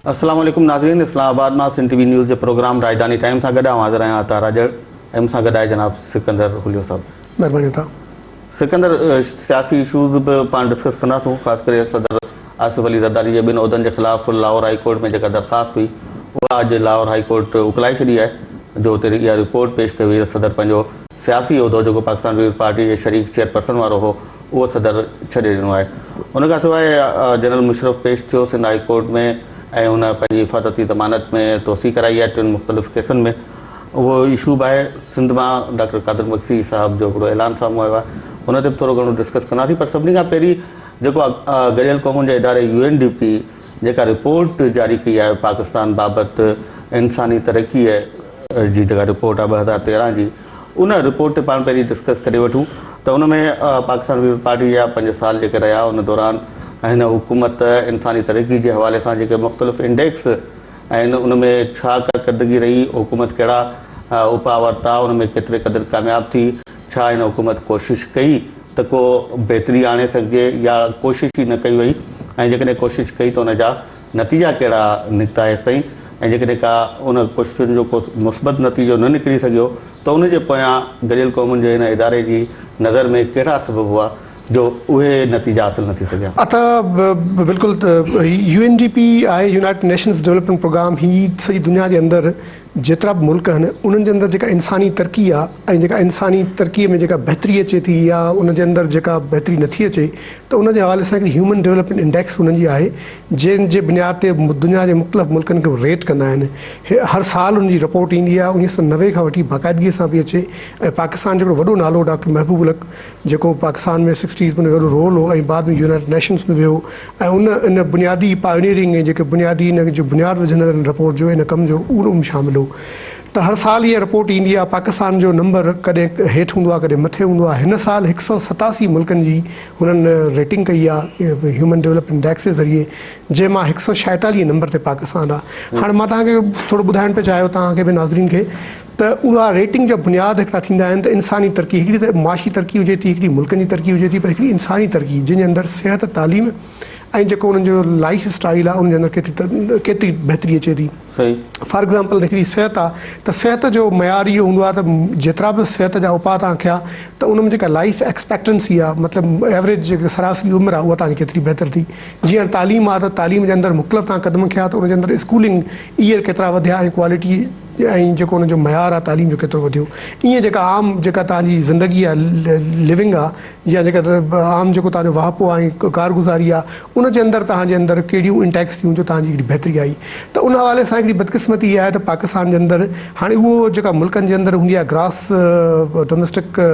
السلام عليڪم ناظرين اسلام آباد مان سنڌ ٽي وي نيوز جي پروگرام راڄڌاني ٽائيم سان گڏ آئون حاضر آهيان عطا راڄڙ ۽ مون سان گڏ آهي جناب سڪندر هليو صاحب. مهرباني عطا. سڪندر سياسي اشوز به پاڻ ڊسڪس ڪنداسون خاص ڪري صدر آصف علي زرداري جي ٻن عهدن جي خلاف لاهور هائي ڪورٽ ۾ جيڪا درخواست هئي اها اڄ لاهور هائي ڪورٽ اڪلائي ڇڏي آهي جو اتي اها رپورٽ پيش ڪئي وئي ته صدر پنهنجو سياسي عهدو جيڪو پاڪستان پيپلز پارٽي جي شريڪ چيئرپرسن وارو هو اهو صدر ڇڏي ڏنو آهي. ان کان سواء جنرل مشرف پيش ٿيو سنڌ هائي ڪورٽ ۾ ۽ هن پنهنجي حفاظتي ضمانت ۾ توسيع ڪرائي آهي ٽن مختلف ڪيسن ۾ اهو اشو به آهي. سنڌ مان ڊاڪٽر قادر مگسي صاحب جو هڪڙو اعلان سامهون آيو آهي ان تي به ٿورو گهڻو ڊسڪس ڪنداسين پر سڀني کان پهرين جيڪو گڏيل قومن جي اداري يو اين ڊي پي جيڪا رپورٽ جاري ڪئي آهي پاڪستان بابت انساني ترقي جي جيڪا رپورٽ آهي 2013 جي ان رپورٽ تي پاڻ پهرين ڊسڪس ڪري وٺون ته ان ۾ پاڪستان پيپلز پارٽي جا پنج سال جيڪي رهيا ان دوران هن حڪومت انساني ترقي جي حوالي سان جيڪي مختلف انڊيڪس آهن ان ۾ ڇا ڪارڪردگي رهي حڪومت ڪهڙا اپاء ورتا ان ۾ ڪيتري قدر ڪامياب ٿي ڇا هن حڪومت ڪوشش ڪئي ته ڪو بهتري آڻي سگهجي يا ڪوشش ئي نه ڪئي وئي ۽ جيڪڏهن ڪوشش ڪئي ته ان جا نتيجا ڪهڙا نڪتا هيستائين ۽ جيڪڏهن ڪا ان ڪوششن جو ڪو مثبت نتيجو نه نڪري سگهيو ته ان جي پويان گڏيل قومن جي هن اداري جي نظر ۾ ڪهڙا سبب هئا جو اهي نتيجا حاصل نه ٿي سگهيا. اٿا بلڪل يو اين ڊي پي آهي يونائيٽڊ نيشنز ڊولپمينٽ پروگرام هي سڄي دنيا جي اندر جيترا به ملڪ آهن انهن جي اندر جيڪا انساني ترقي آهي ۽ جيڪا انساني ترقي ۾ جيڪا بهتري اچي ٿي يا ان جي اندر جيڪا بهتري نٿي اچي ته ان جي حوالي سان هڪڙي هيومن ڊولپمينٽ انڊيڪس انهن جي آهي جنهن جي بنياد تي دنيا جي مختلف ملڪن کي ريٽ ڪندا آهن هر سال ان جي رپورٽ ايندي آهي اوڻيهه سو 90 کان وٺي باقاعدگي سان پئي اچي ۽ پاڪستان جو هڪڙو وڏو نالو ڊاڪٽر محبوب الحق جيڪو پاڪستان ۾ سڪسٽيز ۾ وڏو رول هو ۽ بعد ۾ يونائيٽڊ نيشنز ۾ ويو ۽ ان ان بنيادي پائونيئرنگ ۽ جيڪي بنيادي ان جو بنياد وجهندڙ ان رپورٽ جو ان ڪم جو اهو به شامل هو ته هر سال اها رپورٽ ايندي آهي پاڪستان جو نمبر ڪڏهن هيٺ هوندو آهي ڪڏهن مٿي هوندو آهي هن سال 187 ملڪن جي هنن ريٽنگ ڪئي آهي هيومن ڊولپمينٽ انڊيڪس جي ذريعي جنهن مان 146 نمبر تي پاڪستان آهي هاڻي مان توهان کي ٿورو ٻڌائڻ پيو چاهيو توهان کي به ناظرين کي ته اها ريٽنگ جا بنياد هڪڙا ٿيندا آهن ته انساني ترقي هڪڙي ته معاشي ترقي هجي ٿي هڪڙي ملڪن جي ترقي هجي ٿي پر هڪڙي انساني ترقي جنهن جي اندر صحت تعليم ۽ جيڪو انهن جو لائيف اسٽائيل آهي ان جي اندر ڪيتري ڪيتري بهتري اچي ٿي فار ايگزامپل هڪڙي صحت آهي ته صحت جو معيار اهو هوندو آهي ته جيترا به صحت جا اپاء توهان کيا ته ان ۾ جيڪا لائيف ايڪسپيڪٽنسي آهي مطلب ايوريج جيڪا سراسري عمر آهي اها توهان جي ڪيتري بهتر ٿي جيئن تعليم آهي ته تعليم جي اندر مختلف توهان قدم کيا ته ان جي اندر اسڪولنگ ايئر ڪيترا وڌيا ۽ ڪوالٽي ۽ جيڪو ان جو معيار آهي تعليم جو ڪيترو وڌيو ائين جيڪا عام جيڪا توهان جي زندگي آهي لونگ آهي يا جيڪا عام جيڪو توهان جو واهپو آهي ۽ ڪارگذاري آهي ان جي اندر توهان جي اندر ڪهڙيون انٽيڪس ٿيون جو توهان جي هڪڙي بهتري آئي ته ان حوالي سان هڪڙي بدقسمتي اها آهي ته پاڪستان جي اندر هاڻي اهو جيڪا ملڪن جي اندر هوندي آهي گراس ڊوميسٽڪ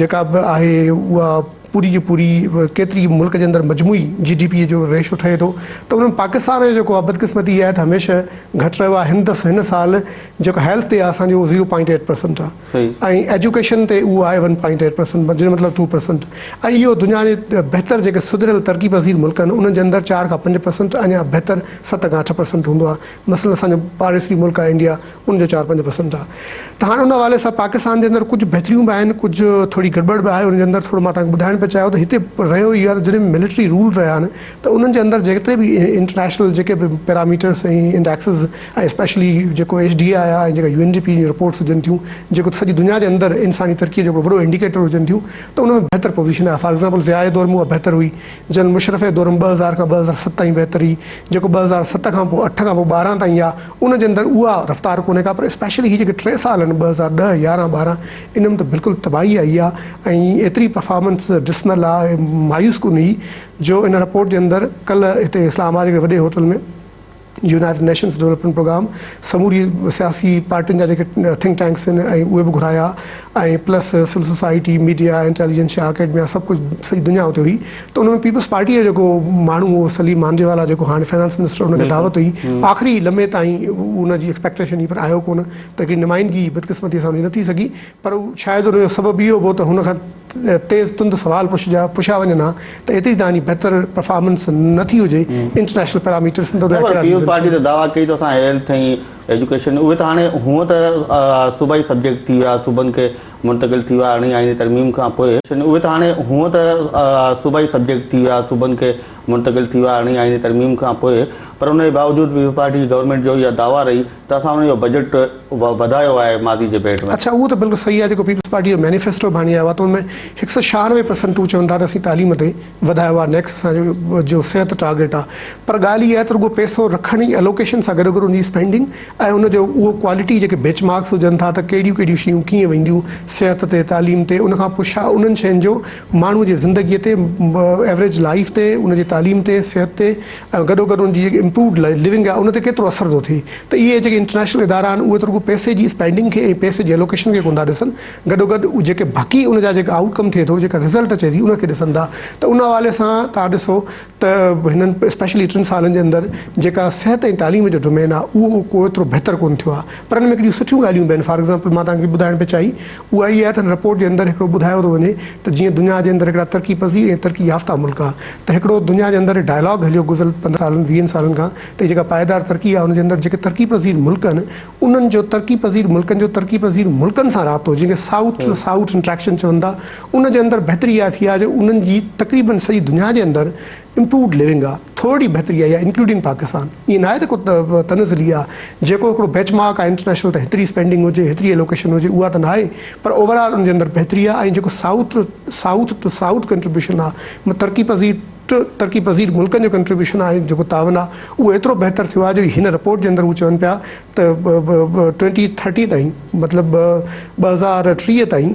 جيڪا به آهي اها پوري جي پوري ڪيتري ملڪ جي اندر مجموعي جي ڊي پي جو ريشو ٺهي ٿو ته ان ۾ پاڪستان جو جيڪو آهي بدقسمتي اها آهي ته هميشه گهٽ رهيو آهي هن دفعي هن سال جيڪو هيلٿ تي آهي اسان جو زيرو پوائنٽ ايٽ پرسنٽ آهي ۽ ايجوڪيشن تي اهو آهي ون پوائنٽ ايٽ پرسنٽ جنهن جو مطلب 2% ۽ اهو دنيا جي بهتر جيڪي سڌريل ترقي پذير ملڪ آهن انهن جي اندر 4 کان 5% اڃا بهتر 7 کان 8% هوندو آهي مثلاً اسان جو پاڙيسري ملڪ آهي انڊيا ان جو چار پنج پرسنٽ آهي ته هاڻي ان حوالي سان پاڪستان جي اندر ڪجهه بهتريون به آهن ڪجهه ٿوري گڙٻڙ به آهي ان جي اندر ٿورو مان توهان کي ٻڌائڻ پيو چاهيان ته هتي رهيو اهو آهي ته جڏهن ملٽري رول رهيا آهن ته انهن جي اندر جيتري به انٽرنيشنل جيڪي به پيراميٽرس ۽ انڊيڪسز ۽ اسپيشلي جيڪو ايڇ ڊي I آهي ۽ جيڪا يو اين ڊي پي جون رپورٽس هجن ٿيون جيڪو سڄي دنيا جي اندر انساني ترقي جو هڪڙو وڏو انڊيڪيٽر هجن ٿيون ته ان ۾ بهتر پوزيشن آهي فار ايگزامپل ضياء جي دور ۾ اها بهتر هئي جنرل مشرف جي دور ۾ 2000 کان 2007 تائين بهتر هئي جيڪو 2007 کان پوء 8 کان پوء 12 تائين آهي ان جي اندر اها رفتار ڪونهي ڪا پر اسپيشلي هي جيڪي ٽي سال آهن 2010، 11، 12 ان ۾ ته بلڪل تباهي آئي آهي ۽ ايتري پرفارمنس ڊسمل آهي مايوس ڪن هئي جو ان رپورٽ جي اندر ڪلهه هتي اسلام آباد جي هڪڙي وڏي hotel ۾ United nations development programme سموري سياسي پارٽين جا جيڪي ٿنڪ ٽينڪس آهن ۽ اهي به گهرايا ۽ plus civil society media intelligentsia academia سڀ ڪجهه سڄي دنيا اتي هئي ته ان ۾ پيپلز پارٽيء جو جيڪو ماڻهو هو سليم مانڊيوالا جيڪو هاڻي فنانس منسٽر ان کي دعوت هئي آخري لمحي تائين ان جي ايڪسپيڪٽيشن هئي پر آيو ڪونه ته هڪڙي نمائندگي بدقسمتي سان ان جي نه ٿي سگهي پر شايد ان جو سبب اهو به هو ته هن کان تيز تند سوال پڇجا پڇيا وڃن ها ته ايتري توهان جي بهتر پرفارمنس نه ٿي هجي انٽرنيشنل پيراميٽرس ۾ ته ان جا ڪهڙا پيپلز ريزنس پارٽي ته دعويٰ ڪئي ته اسان هيلٿ ۽ ايجوڪيشن اهي ته هاڻي هونء ته صوبائي سبجيڪٽ ٿي ويا صوبن کي منتقل ٿي ويا اڻي آئيني ترميم کان پوء اهي ته هاڻي هونء ته صوبائي سبجيڪٽ ٿي ويا صوبن کي منتقل ٿي ويا ارڙهين آئيني ترميم کان پوء پر ان جي باوجود پيپلز پارٽي جي گورنمينٽ جو اها دعويٰ رهي ته اسان ان جو بجيٽ وڌايو آهي ماضي جي ڀيٽ ۾. اڇا اهو ته بلڪل صحيح آهي جيڪو پيپلز پارٽي جو مينيفيسٽو به هاڻي آيو آهي ته ان ۾ هڪ سئو 96 پرسنٽ هو چون ٿا ته اسين تعليم تي وڌايو آهي نيڪسٽ اسان جو جو صحت ٽارگيٽ آهي پر ڳالهه اها آهي ته رڳو پئسو رکڻ ئي الوڪيشن سان گڏوگڏ ان جي اسپينڊنگ ۽ ان جو اهو ڪوالٽي جيڪي بيچ مارڪس هجن ٿا ته ڪهڙيون ڪهڙيون شيون ڪيئن وينديون صحت تي تعليم تي ان کان پوء ڇا انهن شين جو ماڻهو جي زندگي تي ايوريج لائيف تي ان جي تعليم تي صحت تي ۽ گڏوگڏ ان جي جيڪي امپرووڊ لونگ آهي ان تي ڪيترو اثر ٿو ٿئي ته اهي جيڪي انٽرنيشنل ادارا آهن اهي ته رڳو پئسي جي اسپينڊنگ کي ۽ پئسي جي الوڪيشن کي ڪونه ٿا ڏسن گڏوگڏ جيڪي باقي ان جا جيڪا آئوٽ ڪم ٿئي ٿو جيڪا رزلٽ اچي ٿي ان کي ڏسن ٿا ته ان حوالي سان توهان ڏسو ته هنن اسپيشلي ٽن سالن جي اندر جيڪا صحت ۽ تعليم جو ڊومين آهي اهو ڪو ايترو بهتر ڪونه ٿيو آهي پر ان ۾ هڪڙيون سٺيون ڳالهيون به آهن فار ايگزامپل مان توهان کي ٻڌائڻ پئي چاهي اها اها آهي ته هن رپورٽ جي اندر هڪڙو ٻڌايو ٿو وڃي ته جيئن دنيا جي اندر هڪڙا ترقي پذير ۽ ترقي يافته ملڪ آهي ته هڪڙو دنيا جي اندر ڊائلاگ هليو گذريل 15 سالن 20 سالن کان ته جيڪا پائيدار ترقي آهي ان جي اندر جيڪي ترقي پذير ملڪ آهن انهن جو ترقي پذير ملڪن جو ترقي پذير ملڪن سان رابطو جنهن کي سائوٿ ٽو سائوٿ انٽريڪشن چون ٿا ان جي اندر بهتري اها ٿي آهي جو انهن جي تقريبن سڄي دنيا جي اندر امپرووڊ لونگ آهي ٿورڙي بهتري آئي آهي انڪلوڊنگ پاڪستان ائين ناهي ته ڪو تنزلي آهي جيڪو هڪڙو بيچ مارڪ آهي انٽرنيشنل ته هيتري اسپينڊنگ هجي هيتري الوڪيشن هجي اها ته ناهي پر اوور آل ان جي اندر بهتري آهي ۽ جيڪو south south to south contribution آهي ترقي پذير ٽو ترقي پذير ملڪن جو ڪنٽريبيوشن آهي جيڪو تعاون آهي اهو ايترو بهتر ٿيو آهي جو هن رپورٽ جي اندر هو چون پيا ته ٽوئنٽي ٿرٽي تائين مطلب 2030 تائين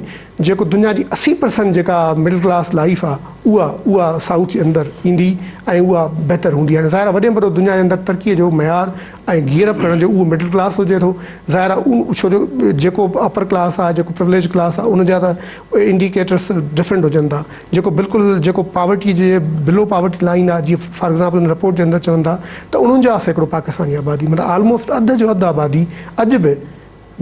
جيڪو دنيا جي 80 پرسنٽ جيڪا مڊل ڪلاس لائيف آ اها اها سائوٿ جي اندر ايندي ۽ اها بهتر هوندي. هاڻي ظاهر آ وڏي ۾ وڏو دنيا جي اندر ترقي جو معيار ۽ گيئر اپ ڪرڻ جو اهو مڊل ڪلاس هجي ٿو. ظاهر آ ڇو جو جيڪو اپر ڪلاس آ جيڪو پروليج ڪلاس آ ان جا ته انڊيڪيٽرس ڊفرنٽ هجن ٿا. جيڪو بلڪل جيڪو پاورٽي جي بلو پاورٽي لائين آ جيئن فار ايگزامپل ان رپورٽ جي اندر چون ٿا ته 49% پاڪستاني آبادي مطلب آلموسٽ اڌ جو اڌ آبادي اڄ به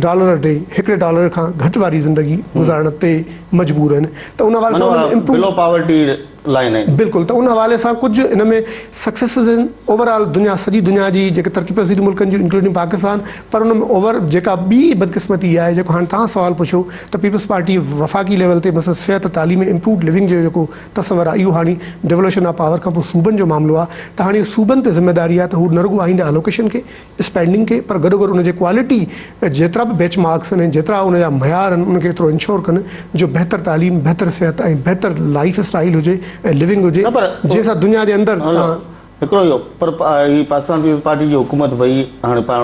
ڊالر ڏئي هڪڙي ڊالر کان گهٽ واري زندگي گذارڻ تي مجبور آهن ته ان حوالي سان ان ۾ امپروو بلو پاورٽي لائين آهن. بلڪل ته ان حوالي سان ڪجهه ان ۾ سڪسيسز آهن اوور آل دنيا سڄي دنيا جي جيڪي ترقي پذير ملڪن جون انڪلوڊنگ پاڪستان پر ان ۾ اوور جيڪا ٻي بدقسمتي اها آهي جيڪو هاڻي توهان سوال پڇيو ته پيپلز پارٽي وفاقي ليول تي مثلا صحت تعليم ۽ امپرووڊ لونگ جو جيڪو تصور آهي اهو هاڻي ڊيولوشن آف پاور کان پوء صوبن جو معاملو آهي ته هاڻي صوبن تي ذميواري آهي ته هو نه رڳو آئنده الوڪيشن کي اسپينڊنگ کي پر گڏوگڏ ان جي ڪوالٽي جيترا به بيچ مارڪس آهن ۽ جيترا ان جا معيار آهن ان کي ايترو انشور ڪن جو بهتر تعليم بهتر صحت ۽ بهتر لائيف اسٽائيل هجي ۽ لونگ هجي نه پر جنهن سان دنيا جي اندر توهان هڪڙو اهو پر هي پاڪستان پيپلز پارٽي جي حڪومت وئي هاڻي پاڻ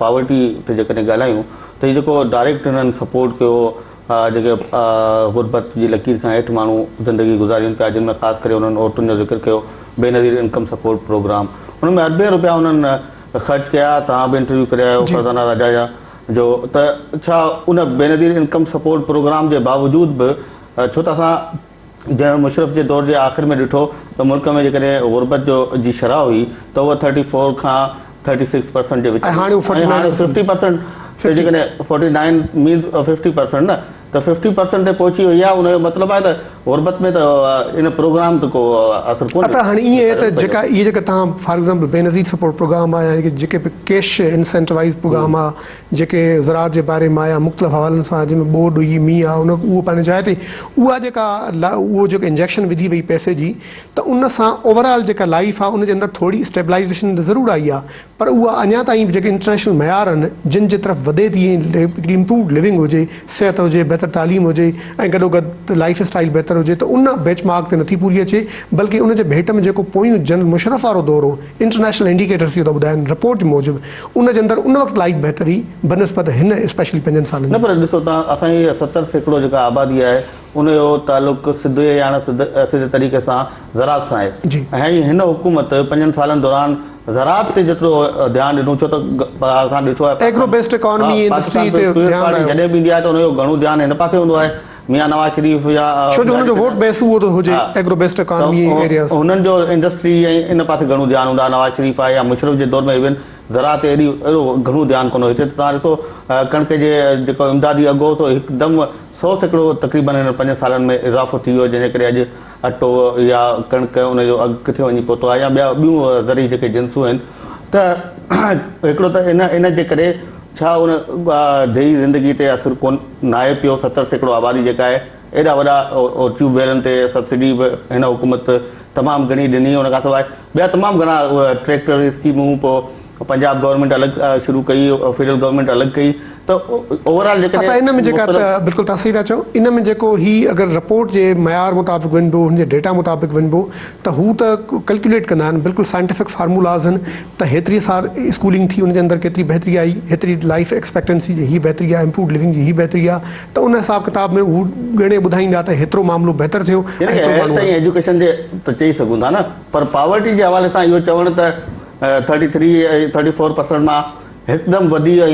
پاورٽي تي جيڪڏهن ڳالهايون ته هي جيڪو ڊائريڪٽ هنن سپورٽ ڪيو جيڪي غربت جي لڪير کان هيٺ ماڻهو زندگي گذارين پيا جن ۾ خاص ڪري انهن عورتن جو ذڪر ڪيو بينظير انڪم سپورٽ پروگرام ان ۾ اربين روپيا انهن خرچ ڪيا توهان به انٽرويو ڪري آيو فرزانه راجا جا جو ته ڇا ان بينظير انڪم سپورٽ پروگرام جي باوجود به ڇو ته اسان جنرل مشرف جي دور جي آخر ۾ ڏٺو ته ملڪ ۾ جيڪڏهن غربت جو جي شرح هئي ته اها ٿرٽي فور کان ٿرٽي سڪس پرسنٽ جي وچ ۾ ۽ هاڻي ۽ هاڻي ففٽي پرسنٽ تي جيڪڏهن forty nine means fifty percent نه ته ففٽي پرسنٽ تي پهچي وئي آهي ان جو مطلب آهي ته غربت ۾ ته ان پروگرام ته ڪو اثر ڪونهي ادا هاڻي ائين آهي ته جيڪا اهي جيڪا توهان for example Benazir support programme آهي يا جيڪي به ڪيش انسينٽوائز پروگرام آهي جيڪي زراعت جي باري مان يا مختلف حوالن سان جنهن ۾ ٻوڏ هئي مينهن آ ان اهو پنهنجي جاء تي اها جيڪا اهو جيڪو انجيڪشن وڌي وئي پئسي جي ته ان سان اوور آل جيڪا لائيف آ ان جي اندر ٿوري اسٽيبلائيزيشن ته ضرور آئي آ پر اها اڃا تائين به جيڪي انٽرنيشنل معيار آهن جن جي طرف وڌي ٿي ۽ هڪڙي امپرووڊ لونگ هجي صحت هجي بهتر تعليم هجي ۽ گڏو گڏ لائيف اسٽائيل بهتر هجي ته ان بيچ مارڪ تي نٿي پوري اچي بلڪه ان جي ڀيٽ ۾ جيڪو پويون جنرل مشرف وارو دور هو انٽرنيشنل انڊيڪيٽرس اهو ٿا ٻڌائن رپورٽ موجب ان جي اندر ان وقت لائيف بهتر هئي بنسبت هن اسپيشلي پنجن سالن نه جي. پر ڏسو ته اسان جي 70% جيڪا آبادي آهي ان جو تعلق سڌي يا اڻ سڌي طريقي سان زراعت سان آهي جي. ۽ هن حڪومت پنجن سالن دوران زراعت تي جيترو ڌيان ڏنو ڇو ته اسان ڏٺو آهي agro based economy industry Pakistan تي پيپلز ڌيان پارٽي ڏنو. جڏهن به ايندي آهي ته ان جو گهڻو ڌيان هن پاسي هوندو آهي ميان نواز شريف يا ڇو جو هنن جو ووٽ بيس اهو ٿو هجي ايگرو بيسڊ اڪانومي ۽ ايرياز. هنن جو انڊسٽري ۽ ان پاسي گهڻو ڌيان هوندو آهي نواز شريف آهي يا مشرف جي دور ۾ ايون زراعت تي ايڏي اهڙو گهڻو ڌيان ڪونه هو هتي ته توهان ڏسو ڪڻڪ جي جيڪو امدادي اگهه هو سو هڪدم 100% تقريبن هنن پنجن سالن ۾ اضافو ٿي ويو جنهن جي ڪري اڄ اٽو يا ڪڻڪ ان جو اگهه ڪٿي وڃي پهتو آهي يا ٻيا ٻيون زرعي جيڪي جنسون آهن ته هڪڙو ته ان ان جي ڪري ڇا ان ديهي زندگي تي اثر ڪونه ناهي پيو 70% آبادي جيڪا آهي ايڏا وڏا ٽيوب ويلن تي سبسڊي به هن حڪومت تمام گهڻي ڏني ان کان سواء ٻيا تمام گهڻا ٽريڪٽر اسڪيمون پوء پنجاب گورنمينٽ الڳ شروع ڪئي فيڊرل گورنمينٽ الڳ ڪئي ته اوور آل جيڪڏهن ان ۾ جيڪا ته بلڪل تهان صحيح ٿا چئو ان ۾ جيڪو هي اگر رپورٽ جي معيار مطابق وڃبو هن جي ڊيٽا مطابق وڃبو ته هو ته ڪلڪيوليٽ ڪندا آهن بلڪل سائنٽيفڪ فارمولاز آهن ته هيتري سال اسڪولنگ ٿي ان جي اندر ڪيتري بهتري آئي هيتري لائف ايڪسپيڪٽنسي جي هي بهتري آهي امپرووڊ لونگ جي هي بهتري آهي ته ان حساب ڪتاب ۾ هو ڳڻي ٻڌائيندا ته هيترو معاملو بهتر ٿيو ۽ هيترو معاملو ايجوڪيشن جي ته چئي سگهون ٿا نه پر پاورٽي جي حوالي سان اهو چوڻ ته thirty three ۽ thirty four percent مان هڪدم وڌي ۽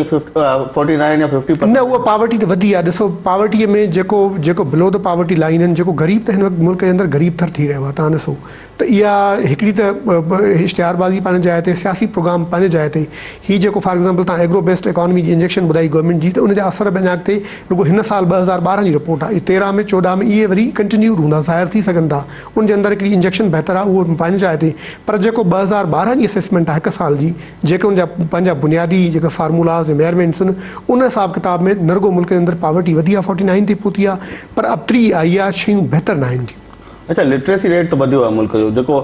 فورٽي نائن يا ففٽي پرسنٽ. نه اها پاورٽي ته وڌي آهي ڏسو پاورٽي ۾ جيڪو جيڪو بلو the poverty line آهن جيڪو غريب ته هن وقت ملڪ جي اندر غريب ٿر ٿي رهيو آهي تهان ڏسو ته اها هڪڙي ته اشتهار بازي پنهنجي جاء تي سياسي پروگرام پنهنجي جاء تي هي جيڪو فار ايگزامپل تهان ايگرو بيسڊ اڪانومي جي انجيڪشن ٻڌائي گورنمينٽ جي ته ان جا اثر به اڃا اڳتي رڳو هن سال 2012 جي رپورٽ آهي 13 ۾ 14 ۾ اهي وري ڪنٽينيوڊ هوندا ظاهر ٿي سگهن ٿا ان جي اندر هڪڙي انجيڪشن بهتر آهي اهو پنهنجي جاء تي پر جيڪو 2012 جي اسيسمينٽ آهي هڪ سال جي جيڪي ان جا پنهنجا بنيادي جيڪي فارمولاز ۽ ميئرمينٽس آهن ان حساب ڪتاب ۾ نه رڳو ملڪ جي اندر پاورٽي وڌي آهي فورٽي نائن تي پهتي آهي پر ابتري آئي آهي شيون بهتر ناهن ٿيون. اڇا لٽريسي ريٽ ته وڌيو آهي ملڪ جو جيڪو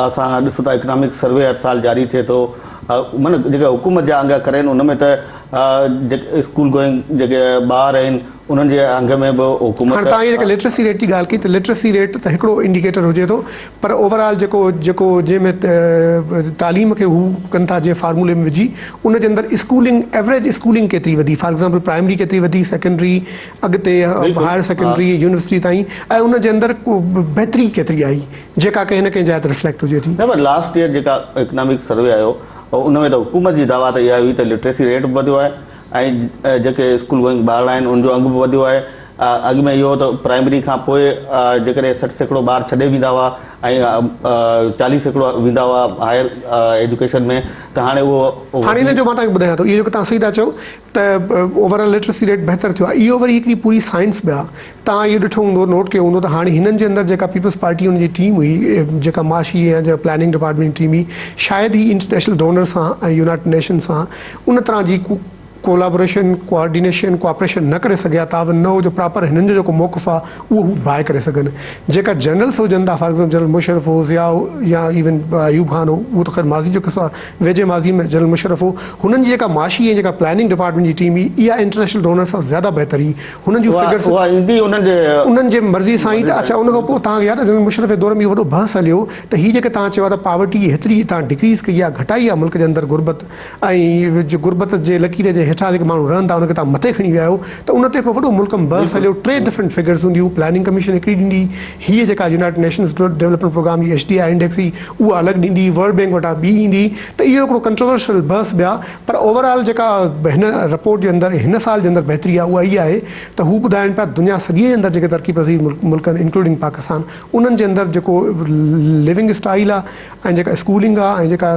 اسان ڏسون ٿا اڪنامڪ سروي هر سال جاري ٿئي ٿو معنيٰ جيڪي حڪومت جا انگ اکر آهن ان ۾ ته جيڪي اسڪول گوئنگ جيڪي ٻار آهن انهن جي انگ ۾ به حڪومت. هاڻ توهان هي جيڪا لٽريسي ريٽ جي ڳالهه ڪئي ته لٽريسي ريٽ ته هڪڙو انڊيڪيٽر هجي ٿو پر اوور آل جيڪو جيڪو جنهن ۾ تعليم کي هو ڪن ٿا جنهن فارمولي ۾ وجهي ان جي اندر اسڪولنگ ايوريج اسڪولنگ ڪيتري وڌي فار ايگزامپل پرائمري ڪيتري وڌي سيڪنڊري اڳتي هائر سيڪنڊري يونيورسٽي تائين ۽ ان جي اندر بهتري ڪيتري آئي جيڪا ڪنهن نه ڪنهن جاء تي رفليڪٽ هجي ٿي. نه پر لاسٽ ايئر جيڪا اڪنامڪ سروي آيو ان ۾ ته حڪومت جي دعويٰ ته اها هئي ته لٽريسي ريٽ به وڌيو آهي ۽ جيڪي اسڪول گوئنگ ٻارڙا آهن ان جو انگ به وڌيو آهي. اڳ ۾ اهو هو ته پرائمري کان پوء جيڪڏهن 60% ٻار ڇڏي ويندا هئا ۽ 40% ويندا هئا هائر ايجوڪيشن ۾ ته هاڻي اهو هاڻي ان جو مان توهان کي ٻڌايان ٿو اهو جيڪو توهان صحيح ٿا چئو ته اوور آل لٽرسي ريٽ بهتر ٿيو آهي اهو وري هڪڙي پوري سائنس به آهي توهان اهو ڏٺو هوندو نوٽ ڪيو هوندو ته هاڻي هنن جي اندر جيڪا پيپلز پارٽي ان جي ٽيم هئي جيڪا معاشي يا جيڪا پلاننگ ڊپارٽمينٽ جي ٽيم هئي شايد هي انٽرنيشنل ڊونر سان ۽ يونائيٽڊ نيشن سان ان طرح جي ڪولابوريشن، ڪوآرڊينيشن، ڪوآپريشن نه ڪري سگهيا، تعاون نه هو جو پراپر هنن جو جيڪو موقف آ اهو هو باء ڪري سگهن. جيڪا جنرلس هجن ٿا فار ايگزامپل جنرل مشرف هو، ضياء هو يا ايون ايوب خان هو اهو ته خير ماضي جو قصو آ ويجهي ماضي ۾ جنرل مشرف هو هنن جي جيڪا معاشي ۽ جيڪا پلاننگ ڊپارٽمينٽ جي ٽيم هئي اها انٽرنيشنل ڊونر سان زياده بهتر هئي هنن جون فگرس اها ايندي انهن جي انهن جي مرضي سان ئي ته اڇا ان کان پوء توهان کي ياد آ جنرل مشرف جي دور ۾ اهو وڏو بحث هليو ته هي جيڪي توهان چيو آ ته پاورٽي هيتري توهان ڊڪريز ڪئي آ گهٽائي آ ملڪ جي اندر غربت ۽ غربت جي لڪير جي هيٺان جيڪي ماڻهو رهن ٿا ان کي توهان مٿي کڻي ويا آهيو ته ان تي هڪڙو وڏو ملڪ ۾ بحث هليو ٽي ڊفرنٽ فگرز هونديون هيون پلاننگ ڪميشن هڪڙي ڏيندي هئي جيڪا يونائيٽڊ نيشنز ڊولپمينٽ پروگرام جي ايڇ ڊي I index هئي اها الڳ ڏيندي هئي ورلڊ بينڪ وٽان ٻي ايندي هئي ته اهو هڪڙو ڪنٽروورشل بحث به آهي پر اوور آل جيڪا هن رپورٽ جي اندر هن سال جي اندر بهتري آهي اها هي آهي ته هو ٻڌائين پيا دنيا سڄي جي اندر جيڪي ترقي پذير ملڪ آهن انڪلوڊنگ پاڪستان انهن جي اندر جيڪو لونگ اسٽائيل آهي ۽ جيڪا اسڪولنگ آ ۽ جيڪا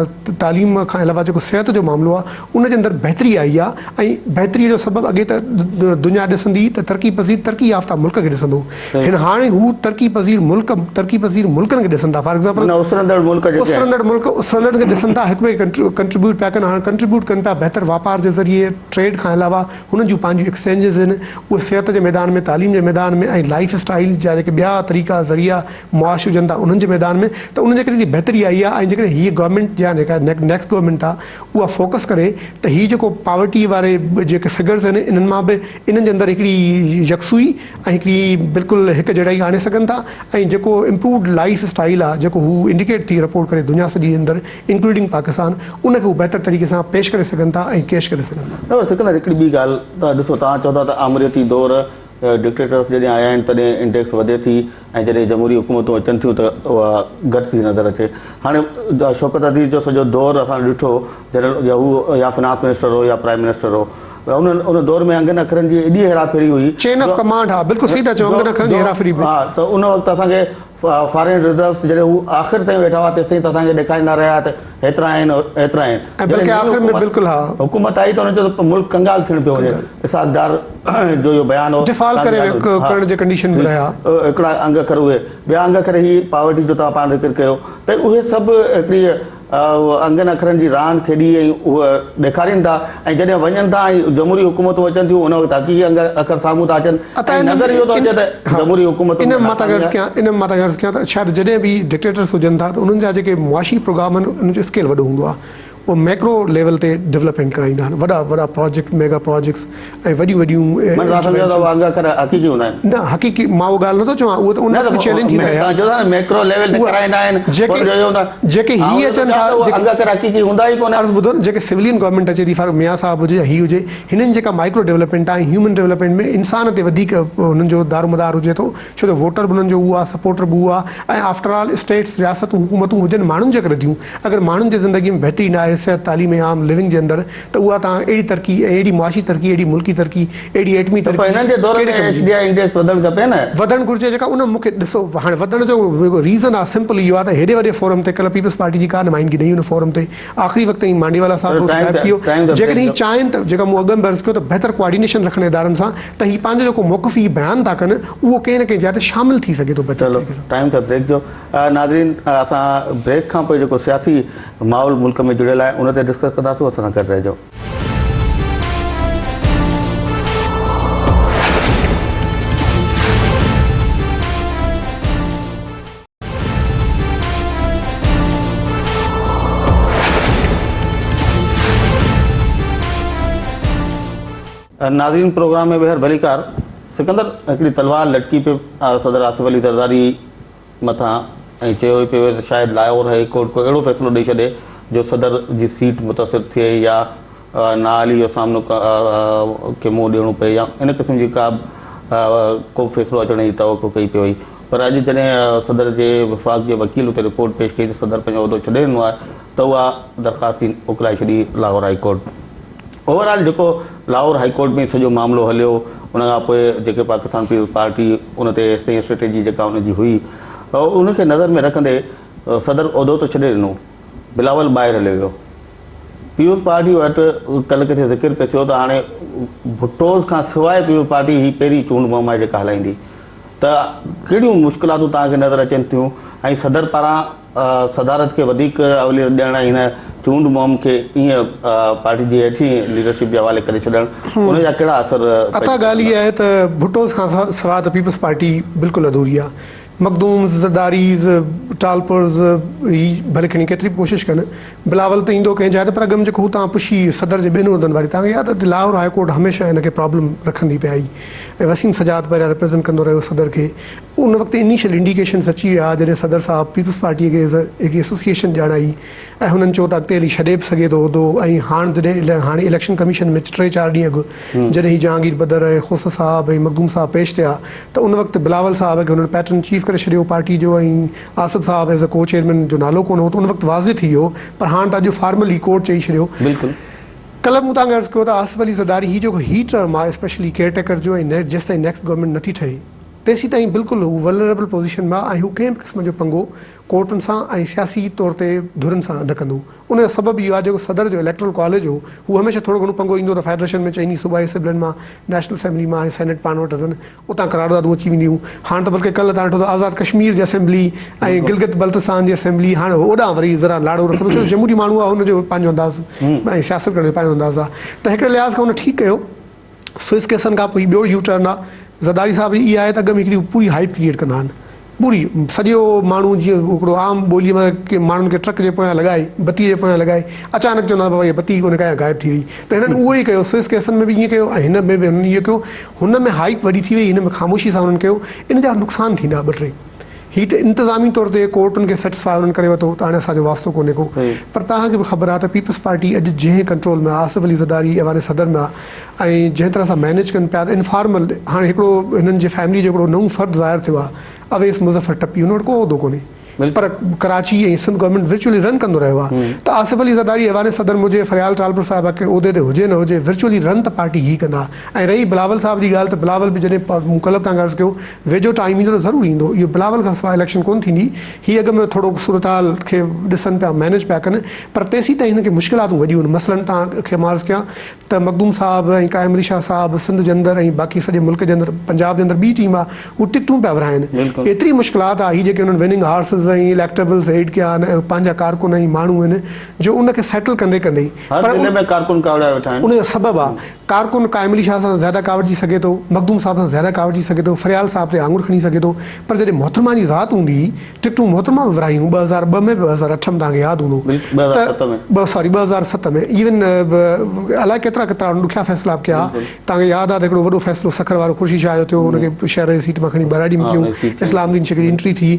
تعليم کان علاوه جيڪو صحت جو معاملو آ ان جي اندر بهتري آئي آ ۽ بهتري جو سبب اڳي ته دنيا ڏسندي ته ترقي پذير ترقي يافته ملڪ کي ڏسندو هن هاڻي هو ترقي پذير ملڪ ترقي پذير ملڪن کي ڏسن ٿا فار ايگزامپل معنيٰ اسرندڙ ملڪ جيڪي اسرندڙ ملڪ اسرندڙ کي ڏسن ٿا هڪ ٻئي کي ڪنٽريبيوٽ پيا ڪن هاڻي ڪنٽريبيوٽ ڪن پيا بهتر واپار جي ذريعي ٽريڊ کان علاوه هنن جون پنهنجون ايڪسچينجز آهن اهي صحت جي ميدان ۾ تعليم جي ميدان ۾ ۽ لائف اسٽائيل جا جيڪي ٻيا طريقا ذريعا معاش هجن ٿا انهن جي ميدان ۾ ته انهن جي ڪري هڪڙي بهتري آئي آهي ۽ جيڪڏهن هيء گورنمينٽ يا جيڪا نيڪسٽ گورنمينٽ آهي اها فوڪس ڪري ته هي جيڪو پاورٽي واري جيڪي فگرز آهن انهن مان به انهن جي اندر هڪڙي يڪسوئي ۽ هڪڙي بلڪل هڪ جهڙائي آڻي سگهن ٿا ۽ جيڪو امپرووڊ لائف اسٽائيل آهي جيڪو هو انڊيڪيٽ ٿي رپورٽ ڪري دنيا سڄي جي اندر انڪلوڊنگ پاڪستان ان کي هو بهتر طريقي سان پيش ڪري سگهن ٿا ۽ ڪيش ڪري سگهن ٿا. نه پر سڪندر هڪڙي ٻي ڳالهه ته ڏسو توهان چئو ٿا ته آمريتي دور ڊڪٽيٽرس جڏهن آيا آهن تڏهن انڊيڪس وڌي ٿي ۽ جڏهن جمهوري حڪومتون اچن ٿيون ته اها گهٽ ٿي نظر اچي. هاڻي شوڪت عزيز جو سڄو دور اسان ڏٺو جڏهن يا هو يا فنانس منسٽر هو يا پرائم منسٽر هو انهن ان دور ۾ انگن اکرن جي ايڏي هيراڦيري هئي. چين آف ڪمانڊ ها بلڪل صحيح ٿا چئو انگن اکرن جي هيراڦيري به. ها ته ان وقت اسان کي فارين ريزروس جڏهن هو آخر تائين ويٺا هئا تيستائين ته اسان کي ڏيکاريندا رهيا ته هيترا آهن هيترا آهن. ۽ بلڪه آخر ۾ بلڪل ها. حڪومت آئي ته انهن چيو ته ملڪ ڪنگال ٿيڻ پيو وڃي. اسحاق ڊار جو اهو بيان هو. ڊيفالٽ ڪري ڪرڻ جي ڪنڊيشن ۾ رهيا. هڪڙا انگ اکر اهي، ٻيا انگ اکر هي پاورٽي جو توهان پاڻ ذڪر ڪيو ته اهي سڀ هڪڙي انگن اکرن جي راند کيڏي ۽ اهو ڏيکارين ٿا ۽ جڏهن وڃن ٿا ۽ جمهوري حڪومتون اچن ٿيون ان وقت حقيقي انگ اکر سامهون ٿا اچن ۽ نظر اهو ٿو اچي ته جمهوري حڪومتن ۾ ناڪامي آهي. ان مان ٿا عرض ڪيان ته شايد جڏهن به ڊڪٽيٽرس هجن ٿا ته انهن جا جيڪي معاشي پروگرام آهن انهن جو اسڪيل وڏو هوندو آهي. اهي ميڪرو ليول تي ڊولپمينٽ ڪرائيندا آهن وڏا وڏا پراجيڪٽ ميگا پراجيڪٽس ۽ وڏيون وڏيون معنيٰ توهان سمجهو ٿا اهي انگ اکر حقيقي هوندا آهن؟ نه حقيقي مان اهو ڳالهه نٿو چوان اهو ته ان وقت به چئلينج ٿيندا هيا. توهان چئو ٿا نه ميڪرو ليول تي ڪرائيندا آهن جيڪي جيڪي هي اچن ٿا انگ اکر حقيقي هوندا ئي ڪونه. عرض ٻڌو نه جيڪي سولين گورنمينٽ اچي ٿي فار ميان صاحب هجي يا هي هجي هنن جيڪا مائڪرو ڊولپمينٽ آهي هيومن ڊولپمينٽ ۾ انسان تي وڌيڪ هنن جو دارومدار هجي ٿو ڇو ته ووٽر به انهن جو اهو آهي سپورٽر به اهو آهي ۽ آفٽر آل اسٽيٽس رياستون حڪومتون هجن ماڻهن جي ڪري ٿيون اگر ماڻهن جي زندگي ۾ بهتري نه آهي صحت تعليم ۽ عام لونگ جي اندر ته اها توهان اهڙي ترقي ۽ اهڙي معاشي ترقي اهڙي ملڪي ترقي اهڙي ايٽمي ته پوء ترقي هنن جي دور ڪهڙي ۾ ڪم ايڇ جي ڊي I index وڌڻ کپي نه. وڌڻ گهرجي جيڪا ان مون کي ڏسو هاڻي وڌڻ جو جيڪو ريزن آهي سمپل اهو آهي ته هيڏي وڏي فورم تي ڪلهه پيپلز پارٽي جي ڪا نمائندگي نه هئي ان فورم تي آخري وقت تائين مانڊيوالا صاحب پر به ٽائيم غائب ته ٿي ويو ٽائيم ته بريڪ جيڪڏهن هي جو چاهين ته جيڪا مون اڳ ۾ به عرض ڪيو ته بهتر ڪوآرڊينيشن رکن ادارن سان ته هي پنهنجو جيڪو موقف هي بيان ٿا ڪن اهو ڪنهن نه ڪنهن جاء تي شامل ٿي سگهي ٿو بهتر چلو طريقي سان. ٽائيم ته بريڪ جو ناظرين اسان بريڪ کان پوء جيڪو سياسي ماحول ملڪ ۾ جڙيل آهي ان تي ڊسڪس ڪنداسون اسان سان گڏ رهجو. ناظرين پروگرام ۾ ٻيهر ڀليڪار سڪندر هڪڙي تلوار لٽڪي پئي صدر آصف علي زرداري مٿان ۽ چيو ئي پيو ته شايد لاهور هائي ڪورٽ ڪو اهڙو فيصلو ڏئي ڇڏي جو صدر جي سيٽ متاثر ٿئي يا نااهلي جو سامنو کي منهن ڏيڻو پئي يا ان قسم جي ڪا به ڪو به فيصلو اچڻ جي توقع ڪئي پئي وئي پر اڄ جڏهن صدر جي وفاق جي وڪيل اتي رپورٽ پيش ڪئي ته صدر پنهنجو عهدو ڇڏي ڏنو آهي ته اها درخواست ئي اڪلائي ڇڏي Lahore high court. Over all جيڪو لاهور هائي ڪورٽ ۾ سڄو معاملو هليو ان کان پوء جيڪي پاڪستان پيپلز پارٽي ان تي ايستائين اسٽريٽجي جيڪا ان جي هئي ان کي نظر ۾ رکندي صدر عهدو ته ڇڏي ڏنو بلاول ٻاهر هليو ويو پيپلز پارٽي وٽ ڪلهه ڪٿي ذڪر پئي ٿيو ته هاڻي ڀٽوز کان سواء پيپلز پارٽي هي پهرين چونڊ مهم آهي جيڪا هلائيندي ته ڪهڙيون مشڪلاتون توهان کي نظر اچن ٿيون ۽ صدر پاران صدارت کي وڌيڪ اوليت ڏيڻ ۽ هن چونڊ مهم کي ائين پارٽي جي هيٺين ليڊرشپ جي حوالي ڪري ڇڏڻ ان جا ڪهڙا اثر عطا پئجي ڳالهه سگهن اها ٿا؟ آهي ته ڀٽوز کان سواء ته پيپلز پارٽي بلڪل اڌوري آهي. مخدومز، زرداريز، ٽالپرز هي ڀلي کڻي ڪيتري به ڪوشش ڪن بلاول ته ايندو ڪنهن جاء تي پر اڳ ۾ جيڪو هو تان پڇي صدر جي ٻين عهدن واري تان کي ياد آهي ته لاهور هاء ڪورٽ هميشه هن کي پرابلم رکندي پئي آئي ۽ وسيم سجاد پهريان ريپريزنٽ ڪندو رهيو صدر کي ان وقت انيشل انڊيڪيشنز اچي ويا جڏهن صدر صاحب پيپلز پارٽيء کي ايز هڪ ايسوسيئيشن ڄاڻائي ۽ هنن چيو ته اڳتي هلي ڇڏي به سگهي ٿو عهدو ۽ هاڻ جڏهن هاڻي اليڪشن ڪميشن ۾ ٽي چار ڏينهن اڳ جڏهن هي جهانگير بدر ۽ کوسه صاحب ۽ مخدوم صاحب پيش ٿيا ته ان وقت بلاول صاحب کي هنن پيٽرن چيف ڪري ڇڏيو پارٽي جو ۽ آصف صاحب ايز اي ڪو چيئرمين جو نالو ڪونه هو ته ان وقت واضح ٿي ويو پر هاڻ ته اڄ فارملي ڪورٽ چئي ڇڏيو. بلڪل. ڪلهه مون توهان کي عرض ڪيو ته آصف علي زرداري هي جيڪو هي ٽرم آهي اسپيشلي ڪيئر ٽيڪر جو ۽ جيستائين نيڪسٽ گورنمينٽ نٿي ٺهي تيسيتائين بلڪل هو ولنريبل پوزيشن ۾ آهي ۽ هو ڪنهن به قسم جو پنگو ڪورٽن سان ۽ سياسي طور تي ڌرين سان نه ڪندو. ان جو سبب اهو آهي جيڪو صدر جو اليڪٽرل ڪاليج هو، هو هميشه ٿورو گهڻو پنگو ايندو ته فيڊريشن ۾ چئني صوبائي اسيمبلين مان، نيشنل اسيمبلي مان ۽ سينيٽ پاڻ وٽ اٿن، اتان قراردادون اچي وينديون. هاڻ ته بلڪه ڪلهه تان ڏٺو ته آزاد ڪشمير جي اسيمبلي ۽ گلگت بلتستان جي اسيمبلي هاڻ اوڏانهن وري ذرا لاڙو رکندو ڇو ته جمهوري ماڻهو آهي هن جو پنهنجو انداز ۽ سياست ڪرڻ جو پنهنجو انداز آهي ته هڪڙي لحاظ کان هن ٺيڪ ڪيو. سوئس ڪيسن کان پوء ٻيو يو ٽرن آ زرداري صاحب جي اها آهي ته اڳ ۾ هڪڙي پوري هائپ ڪريئيٽ ڪندا آهن پوري سڄو ماڻهو جيئن هڪڙو عام ٻولي ۾ ڪي ماڻهن کي ٽرڪ جي پويان لڳائي بتي جي پويان لڳائي اچانڪ چوندا بابا هي بتي ڪونهي ڪا غائب ٿي وئي ته هنن اهو ئي ڪيو سوئس ڪيسن ۾ به ائين ڪيو ۽ هن ۾ به هنن اهو ڪيو هن ۾ هائپ وڏي ٿي وئي هن ۾ خاموشي سان هنن ڪيو ان جا نقصان ٿيندا ٻه ٽي هي ته انتظامي طور تي ڪورٽن کي سيٽسفاء انهن ڪري ورتو ته هاڻي اسان جو واسطو ڪونهي ڪو پر توهان کي به خبر آهي ته پيپلز پارٽي اڄ جنهن ڪنٽرول ۾ آهي آصف علي زرداري ايوان صدر ۾ آهي ۽ جنهن طرح سان مينيج ڪن پيا ته انفارمل هاڻي هڪڙو هنن جي فيملي جو هڪڙو نئون فرد ظاهر ٿيو آهي اويس مظفر ٽپي هن وٽ ڪو عهدو ڪونهي پر ڪراچي ۽ سنڌ گورنمينٽ ورچوئلي رن ڪندو رهيو آهي ته آصف علي زرداري ايوان صدر ۾ هجي فريال ٽالپر صاحب ڪنهن عهدي تي هجي نه هجي ورچوئلي رن ته پارٽي هي ڪندا ۽ رهي بلاول صاحب جي ڳالهه ته بلاول به جڏهن مون ڪلهه به توهان کي عرض ڪيو ويجهو ٽائيم ايندو ته ضرور ايندو. اهو بلاول کان سواء اليڪشن ڪونه ٿيندي. هي اڳ ۾ ٿورو صورتحال کي ڏسن پيا مينيج پيا ڪن پر تيسيتائين هن کي مشڪلاتون وڏيون آهن. مثلاً توهان کي مان عرض ڪيان ته مخدوم صاحب ۽ قائم علي شاهه صاحب سنڌ جي اندر ۽ باقي سڄي ملڪ جي اندر پنجاب جي اندر ٻي ٽيم آهي هو ٽڪٽون پيا ورهائن. ايتري مشڪلات آهي هي جيڪي انهن winning horses commissioners ۽ electables add ڪيا آهن ۽ پنهنجا ڪارڪن ۽ ماڻهو آهن جو ان کي سيٽل ڪندي ڪندي هر ضلعي ۾ ڪارڪن ڪاوڙيا ويٺا آهن. ان جو سبب آ ڪارڪن قائم علي شاهه سان زياده ڪاوڙجي سگهي ٿو، مخدوم صاحب سان زياده ڪاوڙجي سگهي ٿو، فريال صاحب تي آڱر کڻي سگهي ٿو پر جڏهن محترمه جي ذات هوندي هئي ٽڪٽون محترمه به ورهايون 2002 ۾ به 2008 ۾ توهان کي ياد هوندو ته ٻه سوري 2007 ۾ ايون الائي ڪيترا ڪيترا هن ڏکيا فيصلا به ڪيا توهان کي ياد آ ته هڪڙو وڏو فيصلو سکر وارو خورشيد شاهه جو ٿيو ان کي شهر جي سيٽ مان کڻي ٻهراڙي ۾ ڪيون اسلام الدين شيخ جي انٽري ٿي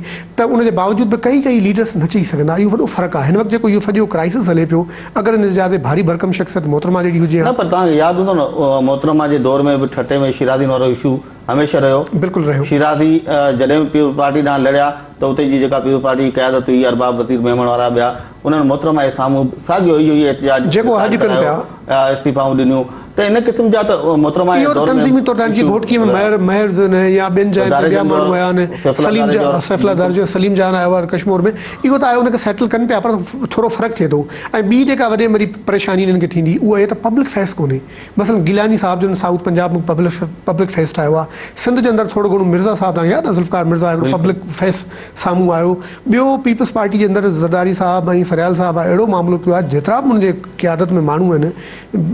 ته ان جي باوجود به ڪئي ڪئي ليڊرس نه چئي سگهندا اهو وڏو فرق آ هن وقت جيڪو اهو سڄو ڪرائسس هلي پيو اگر ان جي جاء تي ڀاري ڀرڪم شخصيت محترمه جهڙي هجي ها. نه پر توهان کي ياد هوندو نه محترمه جي دور ۾ به ٺٽي ۾ شيرازين وارو اشو هميشه رهيو. بلڪل رهيو. شيرازي جڏهن به پيپلز پارٽي ڏانهن لڙيا ته اتي جي جيڪا پيپلز پارٽي جي قيادت هئي ارباب وزير ميمڻ وارا ٻيا انهن محترمه جي سامهون به ساڳيو اهو ئي احتجاج جيڪو اڄ رڪارڊ ڪن ڪرايو پيا. استعيفائون ڏنيون ته ان قسم جا ته محترمه جي اهو ته دور ۾ تنظيمي طور تي جيئن گهوٽڪي ۾ مهر مهرز آهن يا ٻين جاين تي ٻيا ماڻهو آيا آهن سليم جا سيف الله ڌاريجو سليم جان آيو آهي ڪشمور ۾ اهو ته آهي ان کي سيٽل ڪن پيا پر ٿورو فرق ٿئي ٿو ۽ ٻي جيڪا وڏي ۾ وڏي پريشاني انهن کي ٿيندي اها اهي ته پبلڪ فيس ڪونهي مثلاً گيلاني صاحب جن south Punjab ۾ public public face ٺاهيو آهي سنڌ جي اندر ٿورو گهڻو مرزا صاحب تان ياد آهي ذوالفقار مرزا هڪڙو پبلڪ فيس سامهون آيو ٻيو پيپلز پارٽي جي اندر زرداري صاحب ۽ فريال صاحب اهڙو معاملو ڪيو آهي جيترا به ان جي قيادت ۾ ماڻهو آهن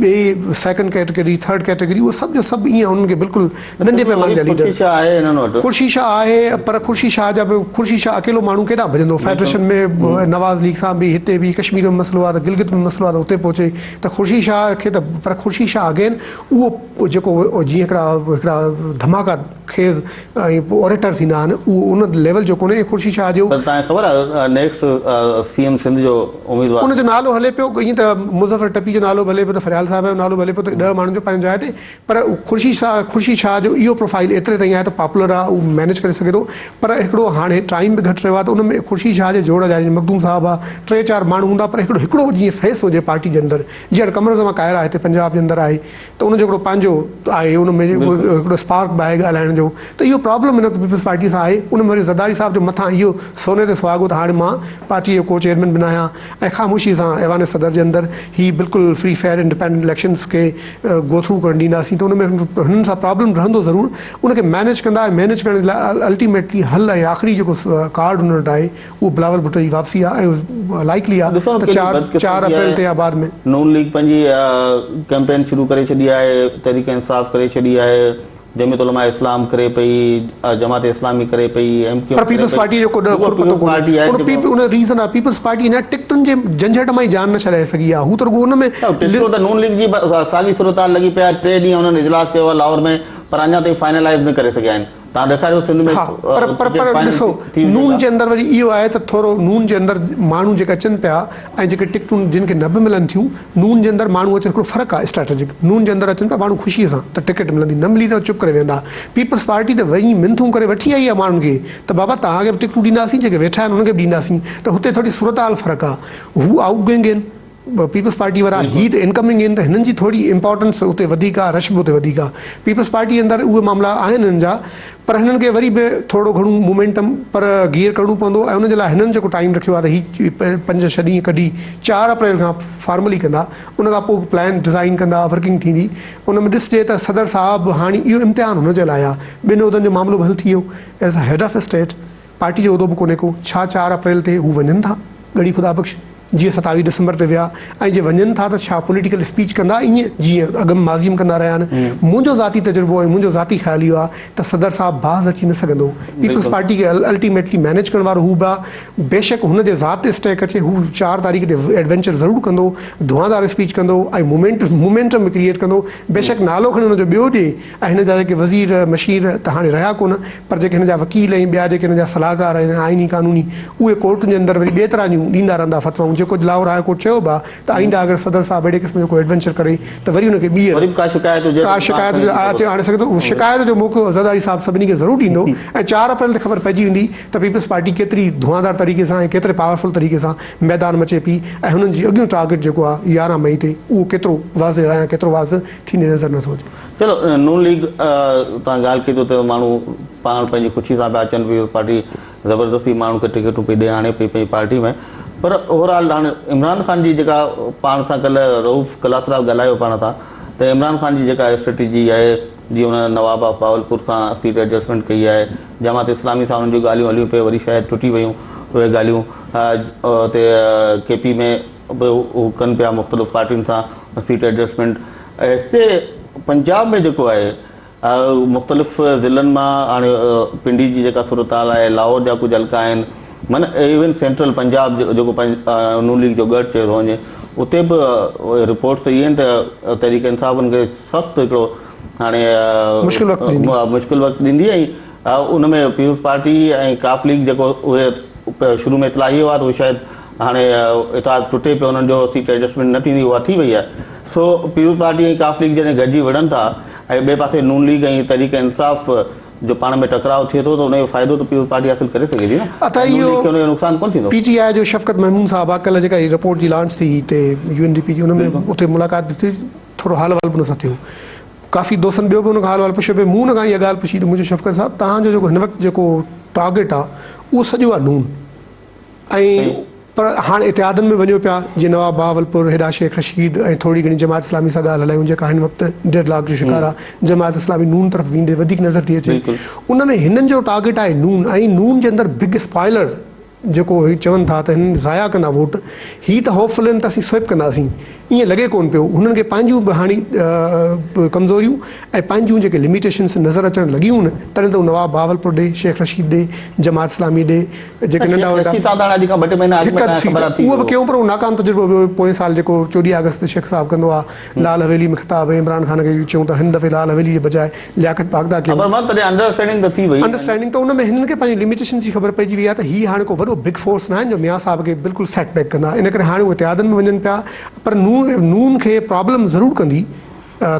ٻي سيڪنڊ ڪيٽيگري ٿرڊ ڪيٽيگري اهو سڀ جو سڀ ائين انهن کي بلڪل ننڍي پيماني جا ليڊر خورشيد شاهه آهي انهن وٽ خورشيد شاهه آهي پر خورشيد شاهه جا به خورشيد شاهه اڪيلو ماڻهو ڪيڏانهن ڀڄندو فيڊريشن ۾ نواز ليگ سان به هتي به ڪشمير ۾ مسئلو آهي ته گلگت ۾ مسئلو آهي ته اتي پهچي ته خورشيد شاهه کي ته پر خورشيد شاهه اگين اهو جيڪو جيئن هڪڙا هڪڙا ڌماڪا خيز ۽ اوريٽر ٿيندا آهن اهو ان ليول جو ڪونهي ۽ خورشيد شاهه جو پر توهان کي خبر آهي نيڪسٽ سي ايم سنڌ جو اميدوار ان جو نالو هلي پيو ائين ته مظفر ٽپي جو نالو به هلي پيو ته فريال صاحب جو نالو به هلي پيو ته ڏهه ماڻهن جو پنهنجي جاء تي پر خورشيد شاهه خورشيد شاهه جو اهو پروفائيل ايتري تائين آهي ته پاپولر آهي اهو مينيج ڪري سگهي ٿو پر هڪڙو هاڻي ٽائيم به گهٽ رهيو آهي ته ان ۾ خورشيد شاهه جي جوڙ جا جيئن مخدوم صاحب آهي ٽي چار ماڻهو هوندا پر هڪڙو هڪڙو جيئن فيس هجي پارٽي جي اندر جيئن هاڻي قمر زمان ڪائره هتي پنجاب جي اندر آهي ته ان جو هڪڙو پنهنجو آهي ان ۾ هڪڙو اسپارڪ به آهي ڳالهائڻ جو ته اهو پرابلم هن وقت پيپلز پارٽي سان آهي ان ۾ وري زرداري صاحب جو مٿان اهو سوني تي سهاڳو ته هاڻي مان پارٽي جو ڪو چيئرمين به ناهيان ۽ خاموشي سان ايوان صدر جي اندر هي بلڪل فري فيئر انڊيپينڊنٽ اليڪشنز کي گو ٿرو ڪرڻ ڏينداسين ته ان ۾ هنن سان پرابلم رهندو ضرور ان کي مينيج ڪندا ۽ مينيج ڪرڻ جي لاء الٽيميٽلي حل ۽ آخري جيڪو ڪارڊ هنن وٽ آهي اهو بلاول ڀٽو جي واپسي آهي ۽ لائيڪلي آهي ته 4 اپريل تي يا بعد ۾. نون ليگ پنهنجي ڪيمپين شروع ڪري ڇڏي آهي، تحريڪ انصاف ڪري ڇڏي آهي. جمعيت علماء اسلام ڪري پئي، جماعت اسلامي ڪري پئي، ايم ڪيو پر پيپلز پارٽي جو ڪو رڳو کر پتو پيپلز ڪونهي. پارٽي آهي ان جيڪو ان ريزن آهي پيپلز پارٽي اڃا ٽڪٽن جي جهنجهٽ مان ئي جان نه ڇڏائي سگهي آهي. هو ته رڳو ان ۾ نه ٽڪٽون ته نون ليگ جي به ساڳي صورتحال لڳي پئي آهي. ٽي ڏينهن انهن اجلاس ڪيو آهي لاهور ۾ پر اڃا تائين فائنلائيز نه ڪري سگهيا آهن. توهان ڏيکاريو سنڌ ۾ ها پر پر ٽڪيٽ پر فائنل ڏسو ٿي وڃي نون ها. جي اندر وري اهو آهي ته ٿورو نون جي اندر ماڻهو جيڪي اچن پيا ۽ جيڪي ٽڪٽون جن کي نه به ملن ٿيون نون جي اندر ماڻهو اچن هڪڙو فرق آهي اسٽريٽجڪ نون جي اندر اچن پيا ماڻهو خوشي سان ته ٽڪيٽ ملندي نه ملي ته چپ ڪري ويهندا پيپلز پارٽي ته وڃي منٿون ڪري وٺي آئي آهي ماڻهن کي ته بابا توهان کي به ٽڪٽون ڏينداسين جيڪي ويٺا آهن انهن کي به ڏينداسين ته هتي ٿوري صورتحال فرق آهي هو آئوٽ گوئنگ آهن پيپلز پارٽي وارا هي ته انڪمنگ آهن ته هنن جي ٿوري امپارٽنس اتي وڌيڪ آهي رش به اتي وڌيڪ آهي پيپلز پارٽي اندر اهي معاملا آهن هنن جا پر هنن کي وري به ٿورو گهڻو مومينٽم پر گيئر ڪرڻو پوندو ۽ ان جي لاء هنن جيڪو ٽائيم رکيو آهي ته هي پنج ڇهه ڏينهن ڪڍي 4 اپريل کان فارملي ڪندا ان کان پوء پلان ڊزائين ڪندا ورڪنگ ٿيندي ان ۾ ڏسجي ته صدر صاحب هاڻي اهو امتحان هن جي لاء آهي ٻن عهدن جو معاملو به حل ٿي ويو as a head of state party جو عهدو به ڪونهي ڪو ڇا 4 اپريل تي هو وڃن ٿا ڳڙهي خدا بخش جيئن 27 ڊسمبر تي ويا ۽ جي وڃن ٿا ته ڇا پوليٽيڪل اسپيچ ڪندا ائين جيئن اڳ ۾ ماضي ۾ ڪندا رهيا آهن؟ منهنجو ذاتي تجربو ۽ منهنجو ذاتي خيال اهو آهي ته صدر صاحب باز اچي نه سگهندو. پيپلز پارٽي کي الٽيميٽلي مينيج ڪرڻ وارو هو به آهي. بيشڪ هن جي ذات تي اسٽيڪ اچي هو 4 تاريخ تي ايڊوينچر ضرور ڪندو، ڌوانڌار اسپيچ ڪندو ۽ مومينٽ مومينٽم به ڪريئيٽ ڪندو. بيشڪ نالو کڻي هن جو ٻيو ڏي ۽ هن جا جيڪي وزير مشير ته هاڻي رهيا ڪونه پر جيڪي هن جا وڪيل ۽ ٻيا جيڪي هن جا صلاحڪار آهن آئيني قانوني اهي ڪورٽن جي اندر وري ٻئي طرح جون ڏيندا رهندا فتوائون جيڪو اڄ لاهور هاء ڪورٽ چيو به آهي ته آئنده اگر صدر صاحب اهڙي قسم جو ڪو ايڊونچر ڪري ته وري ان کي ٻيهر وري به ڪا شڪايت هجي ڪا شڪايت هجي ته اچي آڻي سگهي ٿو شڪايت جو موقعو زرداري صاحب سڀني کي ضرور ڏيندو ۽ 4 اپريل تي خبر پئجي ويندي ته پيپلز پارٽي ڪيتري ڌوانڌار طريقي سان ۽ ڪيتري پاورفل طريقي سان ميدان ۾ اچي پئي ۽ هنن جي اڳيون ٽارگيٽ جيڪو آهي 11 مئي تي اهو ڪيترو واضح آهي يا ڪيترو واضح ٿيندي نظر نٿو اچي. چلو نون ليگ تان ڳالهه ڪئي ته ماڻهو پاڻ پنهنجي خوشي سان پيا اچن پيپلز پارٽي زبردستي ماڻهن کي ٽڪيٽون پئي ڏي آڻي پئي پنهنجي پارٽي ۾ پر اوور آل هاڻي عمران خان جي جيڪا پاڻ سان ڪلهه رئوف ڪلاسرا ڳالهايو پاڻ سان ته عمران خان جي جيڪا اسٽريٽجي آهي جي هن نواب آف بهاولپور سان سيٽ ايڊجسٽمينٽ ڪئي آهي جماعت اسلامي سان انهن جون ڳالهيون هليون پئي وري شايد ٽٽي ويون اهي ڳالهيون اتي ڪي پي ۾ به هو ڪن پيا مختلف پارٽين سان سيٽ ايڊجسٽمينٽ هتي پنجاب ۾ جيڪو آهي مختلف ضلعن مان هاڻي پنڊي جي جيڪا صورتحال آهي لاهور جا ڪجهه حلقا آهن معنيٰ ايون سينٽرل پنجاب جيڪو نون ليگ جو ڳڙهه چيو ٿو وڃي اتي به رپورٽس ته اهي آهن ته تحريڪ انصاف ان کي سخت هڪڙو هاڻي مشڪل وقت ڏيندي مشڪل وقت ڏيندي ۽ ان ۾ پيپلز پارٽي ۽ قاف ليگ جيڪو اهي شروع ۾ اطلاع اهي هئا ته شايد هاڻي اتحاد ٽٽي پيو انهن جو سيٽ ايڊجسٽمينٽ نه ٿيندي اها ٿي وئي آهي سو پيپلز پارٽي ۽ قاف ليگ جڏهن گڏجي وڙهن ٿا ۽ ٻئي پاسي نون ليگ ۽ تحريڪ انصاف جو پاڻ ۾ ٽڪراء ٿئي ٿو ته ان جو فائدو ته پيپلز پارٽي حاصل ڪري سگهي ٿي نه ادا ۽ نون اهو ليگ کي ان جو نقصان ڪونه ٿيندو. پي ٽي آء جو شفقت محمود صاحب آ ڪلهه جيڪا هي رپورٽ جي لانچ ٿي هتي يو اين ڊي پي جي ان ۾ اتي ملاقات به ٿي ٿورو حال احوال به ان سان ٿيو ڪافي دوستن ٻيو به ان کان حال احوال پڇيو پئي مون ان کان اها ڳالهه پڇي ته منهنجو شفقت صاحب توهان جو جيڪو هن وقت جيڪو ٽارگيٽ آ اهو سڄو آ نون ۽ پر هاڻ اتحادن ۾ وڃو پيا جيئن نواب بهاولپور هيڏانهن شيخ رشيد ۽ ٿوري گهڻي جماعت اسلامي سان ڳالهه هلايون جيڪا هن وقت ڊيڊ لاڪ جو شڪار آ جماعت اسلامي نون طرف ويندي وڌيڪ نظر ٿي اچي ان ۾ هنن جو ٽارگيٽ آهي نون ۽ نون جي اندر بگ اسپائلر جيڪو هي چون ٿا ته هنن ضايع ڪندا ووٽ هي ته هوپ فل آهن ته اسين سوئپ ڪنداسين ائين لڳي ڪونه پيو. هنن کي پنهنجون به هاڻي ڪمزوريون ۽ پنهنجون جيڪي لميٽيشنس نظر اچڻ لڳيون آهن، تڏهن ته هو نواب بهاولپور ڏي، شيخ رشيد ڏي، جماعت اسلامي ڏي، جيڪي ننڍا وڏا هڪ اڌ سيٽ اهو به ڪيون پر اهو ناڪام تجربو ويو. پوئين سال جيڪو 14 آگسٽ تي شيخ صاحب ڪندو آهي لال حويلي ۾ خطاب ۽ عمران خان کي چيون ته هن دفعي لال حويلي جي بجاء لياقت باغ ٿا ڪيون. انڊراسٽينڊنگ ته ان ۾ هنن کي پنهنجي لميٽيشنس جي خبر پئجي وئي آهي ته هي هاڻي ڪو وڏو بگ فورس ناهن جو ميان صاحب کي بلڪل سيٽ بيڪ ڪندا ان ڪري هاڻي اهي اتحادن ۾ وڃن پيا پر نون کي پرابلم ضرور ڪندي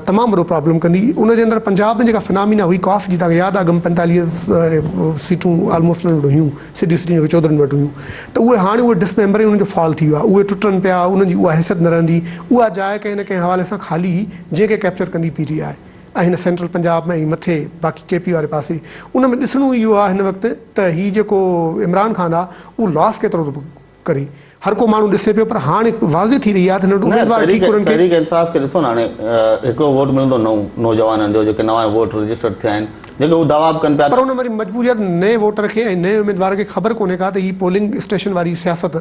تمام وڏو پرابلم ڪندي ان جي اندر پنجاب ۾ جيڪا فنامينا هئي ڪاف جي توهان کي ياد آهي اڳ ۾ 45 سيٽون آلموسٽ انهن وٽ هيون سڌيون سڌيون جيڪي چوڌرين وٽ هيون ته اهي هاڻي اهي ڊس ميمبر انهن جو فال ٿي ويو آهي اهي ٽٽن پيا انهن جي اها حيثيت نه رهندي اها جاء ڪنهن نه ڪنهن حوالي سان خالي جنهن کي ڪيپچر ڪندي پي ٽي آء ۽ هن سينٽرل پنجاب ۾ ۽ مٿي باقي ڪي پي واري پاسي ان ۾ ڏسڻو اهو آهي هن وقت ته هي جيڪو عمران خان آهي اهو لاس ڪيترو ٿو ڪري هر ڪو ماڻهو ڏسي پيو پر هاڻ واضح ٿي رهي آهي ته هن وٽ اميدوار ٺيڪ ڪونهن ڪي. تحريڪ انصاف کي ڏسو نه هاڻي هڪڙو ووٽ ملندو نئون نوجوانن جو جيڪي نوان ووٽ رجسٽرڊ ٿيا آهن جيڪي هو دعويٰ به ڪن پيا پر ان ۾ وري مجبوري آهي ته نئين ووٽر کي ۽ نئين اميدوار کي خبر ڪونهي ڪا ته هي پولنگ اسٽيشن واري سياست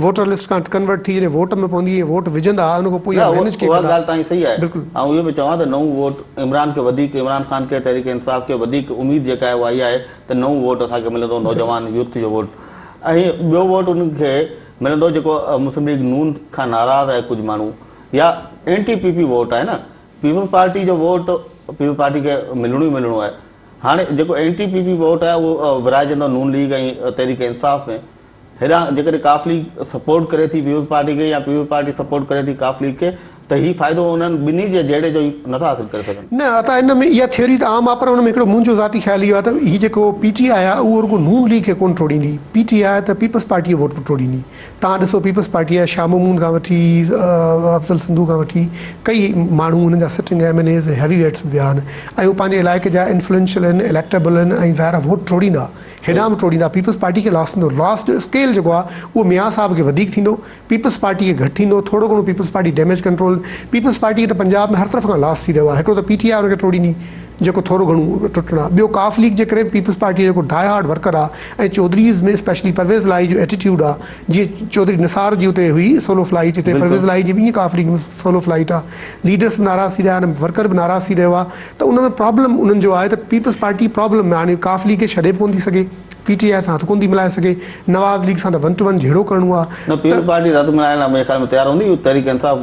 ووٽر لسٽ کان ڪنورٽ ٿي جڏهن ووٽ ۾ پوندي ۽ ووٽ وجهندا ان کان پوء نه اها مينيج ڪيئن اها ڪندا ڳالهه تائين صحيح آهي بلڪل. آئون اهو به چوان ته نئون ووٽ عمران کي وڌيڪ عمران خان کي تحريڪ انصاف کي وڌيڪ اميد جيڪا آهي اها اها آهي ته نئون ووٽ اسان کي ملندو نوجوان يوٿ جو ووٽ ۽ ٻيو ووٽ انهن کي ملندو جيڪو مسلم ليگ نون کان ناراض آهي ڪجهه ماڻهو يا اينٽي پي پي ووٽ آهي نه پيپلز پارٽي جو ووٽ پيپلز پارٽي کي ملڻو ئي ملڻو آهي هاڻي جيڪو اينٽي پي پي ووٽ آهي اهو ورهائجندو نون ليگ ۽ تحريڪ انصاف ۾ هيڏانهن جيڪڏهن قاف ليگ سپورٽ ڪري ٿي پيپلز پارٽي کي يا پيپلز پارٽي سپورٽ ڪري ٿي قاف ليگ کي ته هي فائدو انهن ٻنهي جي جهيڙي جو نٿا حاصل ڪري سگهن. نه عطا ان ۾ اها ٿيوري ته عام آهي پر ان ۾ هڪڙو منهنجو ذاتي خيال اهو آهي ته هي جيڪو پي ٽي آء آهي اهو رڳو نون ليگ کي ڪونه ٽوڙيندي، پي ٽي آء ته پيپلز پارٽي جو ووٽ به ٽوڙيندي. توهان ڏسو پيپلز پارٽي جا شاهه محمود کان وٺي افضل سنڌو کان وٺي ڪئي ماڻهو انهن جا sitting M N As ۽ heavy weights به ويا آهن ۽ هو پنهنجي علائقي جا انفلوئنشل آهن، اليڪٽيبل آهن ۽ ظاهر آهي ووٽ ٽوڙيندا، هيڏانهن به ٽوڙيندا، پيپلز پارٽي کي لاس ٿيندو، لاس جو اسڪيل جيڪو آهي اهو ميان صاحب کي وڌيڪ ٿيندو. پيپلز پارٽي کي گهٽ ٿيندو، ٿورو گهڻو Peoples Party damage control, Peoples Party کي ته پنجاب ۾ هر طرف کان لاس ٿي رهيو آهي، هڪڙو ته پي ٽي آء ان کي ٽوڙيندي جيڪو ٿورو گهڻو ٽٽڻ آهي، ٻيو قاف ليگ جي ڪري به پيپلز پارٽي جو جيڪو ڊاء هارڊ ورڪر آهي ۽ چوڌريز ۾ اسپيشلي پرويز الاهي جو ايٽيٽيوڊ آهي جيئن چوڌري نثار جي اتي هئي سولو فلائيٽ هتي پرويز الاهي جي به ائين قاف ليگ ۾ سولو فلائيٽ آهي، ليڊرس به ناراض ٿي رهيا آهن، ورڪر به ناراض ٿي رهيو آهي ته ان ۾ پرابلم انهن جو آهي ته پيپلز پارٽي پرابلم ۾ هاڻي قاف ليگ کي ڇڏي به ڪونه ٿي سگهي. پي ٽي آء سان هٿ ڪونه ٿي ملائي سگهي، نواز ليگ سان ته ون ٽو ون جهيڙو ڪرڻو آهي نه پيپلز پارٽي هٿ ملائڻ لاء منهنجي خيال ۾ تيار هوندي، تحريڪ انصاف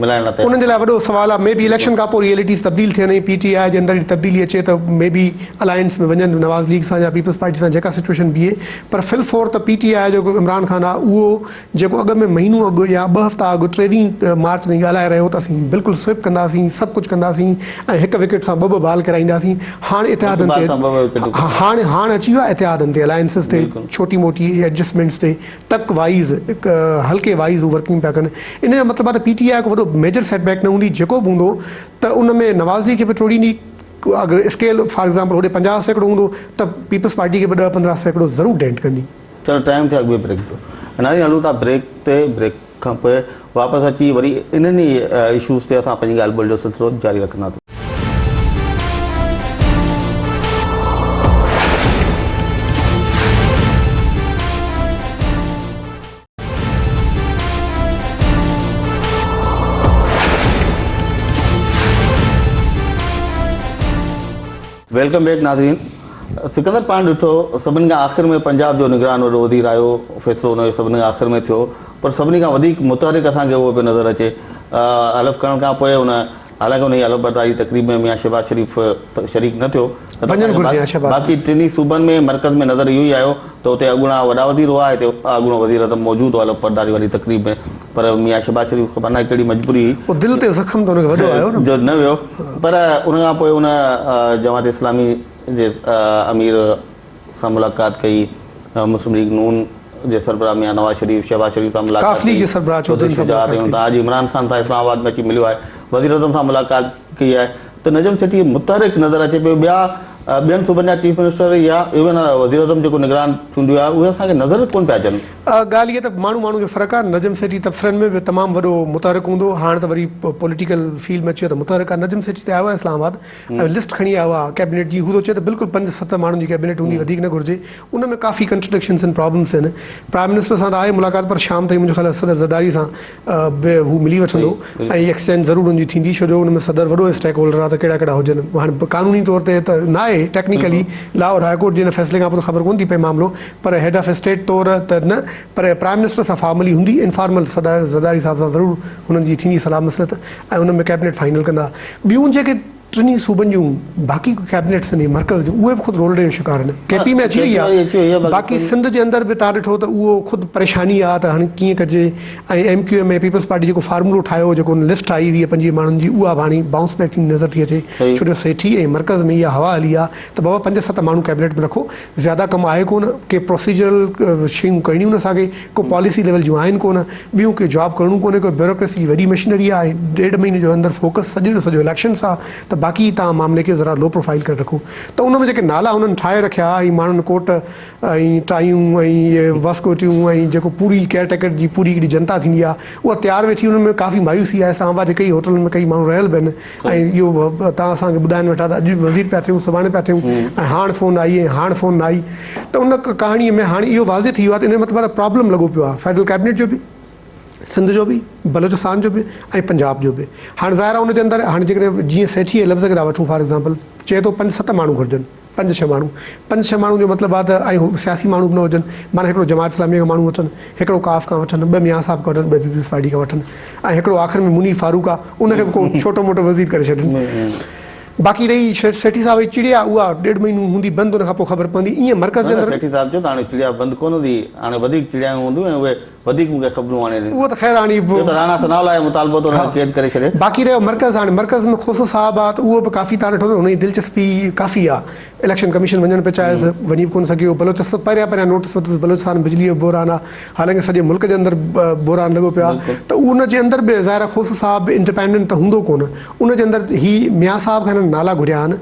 ملائڻ لاء تيار. انهن جي لاء وڏو سوال آهي، مي بي اليڪشن کان پوء ريئلٽيز تبديل ٿين ۽ پي ٽي آء جي اندر ئي تبديلي اچي ته مي بي الائنس ۾ وڃن نواز ليگ سان يا پيپلز پارٽي سان جيڪا سچوئيشن بيهي پر في الفور ته پي ٽي آء جو عمران خان آهي اهو جيڪو اڳ ۾ مهينو اڳ يا ٻه هفتا اڳ ٽيويهين مارچ تائين ڳالهائي رهيو ته اسين بلڪل سوئپ ڪنداسين سڀ ڪجهه ڪنداسين ۽ هڪ وڪيٽ سان ٻه ٻه بال ڪرائينداسين هاڻ اتحادن تي هاڻ هاڻ اچي ويو آهي اتحادن تي الائنسز تي ڇوٽي موٽي ايڊجسٽمينٽس تي تڪ وائيز حلقي وائيز هو ورڪنگ پيا ڪن ان جو مطلب آهي ته پي ٽي آء ڪو وڏو ميجر سيٽ بيڪ نه هوندي جيڪو به هوندو ته ان ۾ نواز ليگ کي به ٽوڙيندي اگر اسڪيل فار ايگزامپل هوڏي 50% هوندو ته پيپلز پارٽي کي به 10 15% ضرور ڊينٽ ڪندي. چلو ٽائيم ٿيو اڳ ۾ بريڪ جو ناظرين هلون ٿا بريڪ تي بريڪ کان پوء واپس اچي وري انهن ئي اشوز تي اسان پنهنجي ڳالهه ٻولهه جو سلسلو جاري رکنداسين. Welcome back ناظرين سڪندر پاڻ ڏٺو سڀني کان آخر ۾ پنجاب جو نگران وڏو وزير آيو فيصلو ان جو سڀني کان آخر ۾ ٿيو پر سڀني کان وڌيڪ متحرڪ اسان کي اهو پيو نظر اچي حلف کڻڻ کان پوء ان حالانڪه انهي حلف برداري تقريب ۾ ميان شهباز شريف شريڪ نه ٿيو وڃڻ گهرجي ها شهباز باقي ٽنهي صوبن ۾ مرڪز ۾ نظر اهو ئي آيو ته اتي اڳوڻا وڏا وزير هئا هتي اڳوڻو وزيراعظم موجود هو حلف برداري واري تقريب ۾ پر ميان شهباز شريف خبر ناهي ڪهڙي مجبوري هئي. پوء دل تي زخم ته هن کي وڏو آيو نه. جو نه ويو پر ان کان پوء ان جماعت اسلامي جي امير سان ملاقات ڪئي، مسلم ليگ نون جي سربراهه ميان نواز شريف، شهباز شريف سان ملاقات ڪئي، قاف ليگ جي سربراهه چوڌرين سان ملاقات ڪئي. اڄ عمران خان سان اسلام آباد ۾ اچي مليو آهي، وزيراعظم سان ملاقات ڪئي آهي ته نجم سيٺي متحرڪ نظر اچي پيو، ٻيا ٻين صوبن جا چيف منسٽر يا ايون وزيراعظم جيڪو نگران چونڊيو آهي اهي اسان کي نظر ڪونه پيا اچن. ڳالهه اها ته ماڻهو ماڻهو جو فرق آهي، نجم سيٺي تبصرن ۾ به تمام وڏو متحرڪ هوندو هو، هاڻ ته وري پوليٽيڪل فيلڊ ۾ اچي ويو ته متحرڪ آهي، نجم سيٺي ته آيو آهي اسلام آباد ۽ لسٽ کڻي آيو آهي ڪيبنيٽ جي، هو ٿو چئي ته بلڪل پنج ست ماڻهن جي ڪيبنيٽ هوندي وڌيڪ نه گهرجي، ان ۾ ڪافي ڪنٽرڊڪشنس آهن پرابلمس آهن، پرائم منسٽر سان ته آهي ملاقات پر شام تائين منهنجو خيال آهي صدر زرداري سان به هو ملي وٺندو ۽ ايڪسچينج ضرور ان جي ٿيندي ڇو جو ان ۾ صدر وڏو اسٽيڪ هولڊر آهي ته ڪهڙا ڪهڙا هجن هاڻي قانوني طور تي ته ناهي ٽيڪنيڪلي لاهور هاء ڪورٽ جي ان فيصلي کان پوء ته خبر ڪونه ٿي پئي معاملو پر هيڊ آف اسٽيٽ طور ته نه پر پرائم منسٽر سان فارملي هوندي انفارمل صدر زرداري صاحب سان ضرور هنن جي ٿيندي صلاح مصلحت ۽ ان ۾ ڪيبنيٽ فائنل ڪندا ٻيون جيڪي ٽنهي صوبن جون باقي ڪيبنيٽس آهن مرڪز جون اهي به خود رولڙي جو شڪار آهن ڪي پي ۾ اچي وئي آهي باقي سنڌ جي اندر به تان ڏٺو ته اهو خود پريشاني آهي ته هاڻي ڪيئن ڪجي ۽ M Q M ۽ peoples party جيڪو فارمولو ٺاهيو جيڪو لسٽ آئي ويهه 25 ماڻهن جي اها به هاڻي بائونس بيڪ ٿيندي نظر ٿي اچي ڇو جو سيٺي ۽ مرڪز ۾ اها هوا هلي آهي ته بابا پنج ست ماڻهو ڪيبنيٽ ۾ رکو زياده ڪم آهي ڪونه، ڪي پروسيجرل شيون ڪرڻيون آهن اسان کي، ڪو پاليسي ليول جون آهن ڪونه، ٻيون ڪي جاب ڪرڻو ڪونهي، ڪو بيوروڪريسي جي وڏي مشنري آهي ۽ ڏيڍ مهيني جو اندر فوڪس سڄو جو سڄو اليڪشنس آهي ته باقي توهان معاملي کي ذرا لو پروفائيل ڪري رکو ته ان ۾ جيڪي نالا هنن ٺاهي رکيا ۽ ماڻهن ڪوٽ ۽ ٽايون ۽ اهي واسڪوٽيون ۽ جيڪو پوري ڪيئر ٽيڪر جي پوري هڪڙي جنتا ٿيندي آهي اها تيار ويٺي انهن ۾ ڪافي مايوسي آهي اسلام آباد جي ڪئي هوٽلن ۾ ڪئي ماڻهو رهيل به آهن ۽ اهو توهان اسان کي ٻڌائين ويٺا ته اڄ به وزير پيا ٿيون سڀاڻي پيا ٿيون ۽ هاڻ فون آئي ۽ هاڻ فون نه آئي ته ان ڪهاڻي ۾ هاڻي اهو واضح ٿي ويو آهي ته ان جو مطلب آهي ته پرابلم لڳو پيو آهي فيڊرل ڪيبنيٽ جو به سنڌ جو به بلوچستان جو به ۽ پنجاب جو به هاڻي ظاهر آهي ان جي اندر هاڻي جيڪڏهن جيئن سيٺي جي لفظ کي ٿا وٺون فار ايگزامپل چئي ٿو پنج ست ماڻهو گهرجن پنج ڇهه ماڻهو، پنج ڇهه ماڻهن جو مطلب آهي ته ۽ هو سياسي ماڻهو به نه هجن، معنيٰ هڪڙو جماعت اسلاميء کان ماڻهو وٺن، هڪڙو قاف کان وٺن، ٻه ميان صاحب کان وٺن، ٻه پيپلز پارٽي کان وٺن ۽ هڪڙو آخر ۾ منيب فاروق آهي، ان کي به ڪو ڇوٽو موٽو وزير ڪري ڇڏين. باقي رهي سيٺي صاحب جي چڙيا، اها ڏيڍ مهينو هوندي بند، ان کان پوء خبر پوندي. ائين مرڪز جي نه نه اندر. سيٺي صاحب چيو ته هاڻي چڙيا بند ڪونه هوندي، هاڻي وڌيڪ چڙيائون هونديون ۽ اهي وڌيڪ مون کي خبرون آڻي ڏينديون. اهو ته خير هاڻي. ٻيو ته راڻا ثناء الله جو مطالبو ته انهن کي قيد ڪري ڇڏي. باقي رهيو مرڪز هاڻي مرڪز ۾ کوسو صاحب آ ته اهو به ڪافي تان ڏٺو ته هن جي دلچسپي ڪافي آ اليڪشن ڪميشن وڃڻ پئي چاهيس وڃي به ڪونه سگهيو بلوچستان پهريان پهريان نوٽس ورتس بلوچستان ۾ بجلي جو بحران آ حالانڪه سڄي ملڪ جي اندر بحران لڳو پيو آ ته ان جي اندر به ظاهر آ کوسو صاحب به انڊپينڊنٽ ته هوندو ڪونه ان جي اندر هي ميان صاحب کان هنن نالا گهريا آهن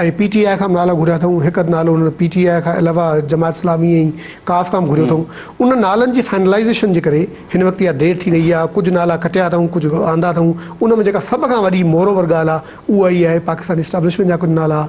۽ پي ٽي آء کان به نالا گهريا اٿئون، هڪ اڌ نالو هنن پي ٽي آء کان علاوه جماعت اسلامي ۽ قاف کان به گهريو اٿئون. ان نالن جي فائنلائيزيشن جي ڪري هن وقت اها دير ٿي رهي آهي، ڪجهه نالا ڪٽيا اٿئون، ڪجهه آندا اٿئون، ان ۾ جيڪا سڀ کان وڏي مور اوور ڳالهه آهي اها هي آهي پاڪستاني اسٽيبلشمينٽ جا ڪجهه نالا،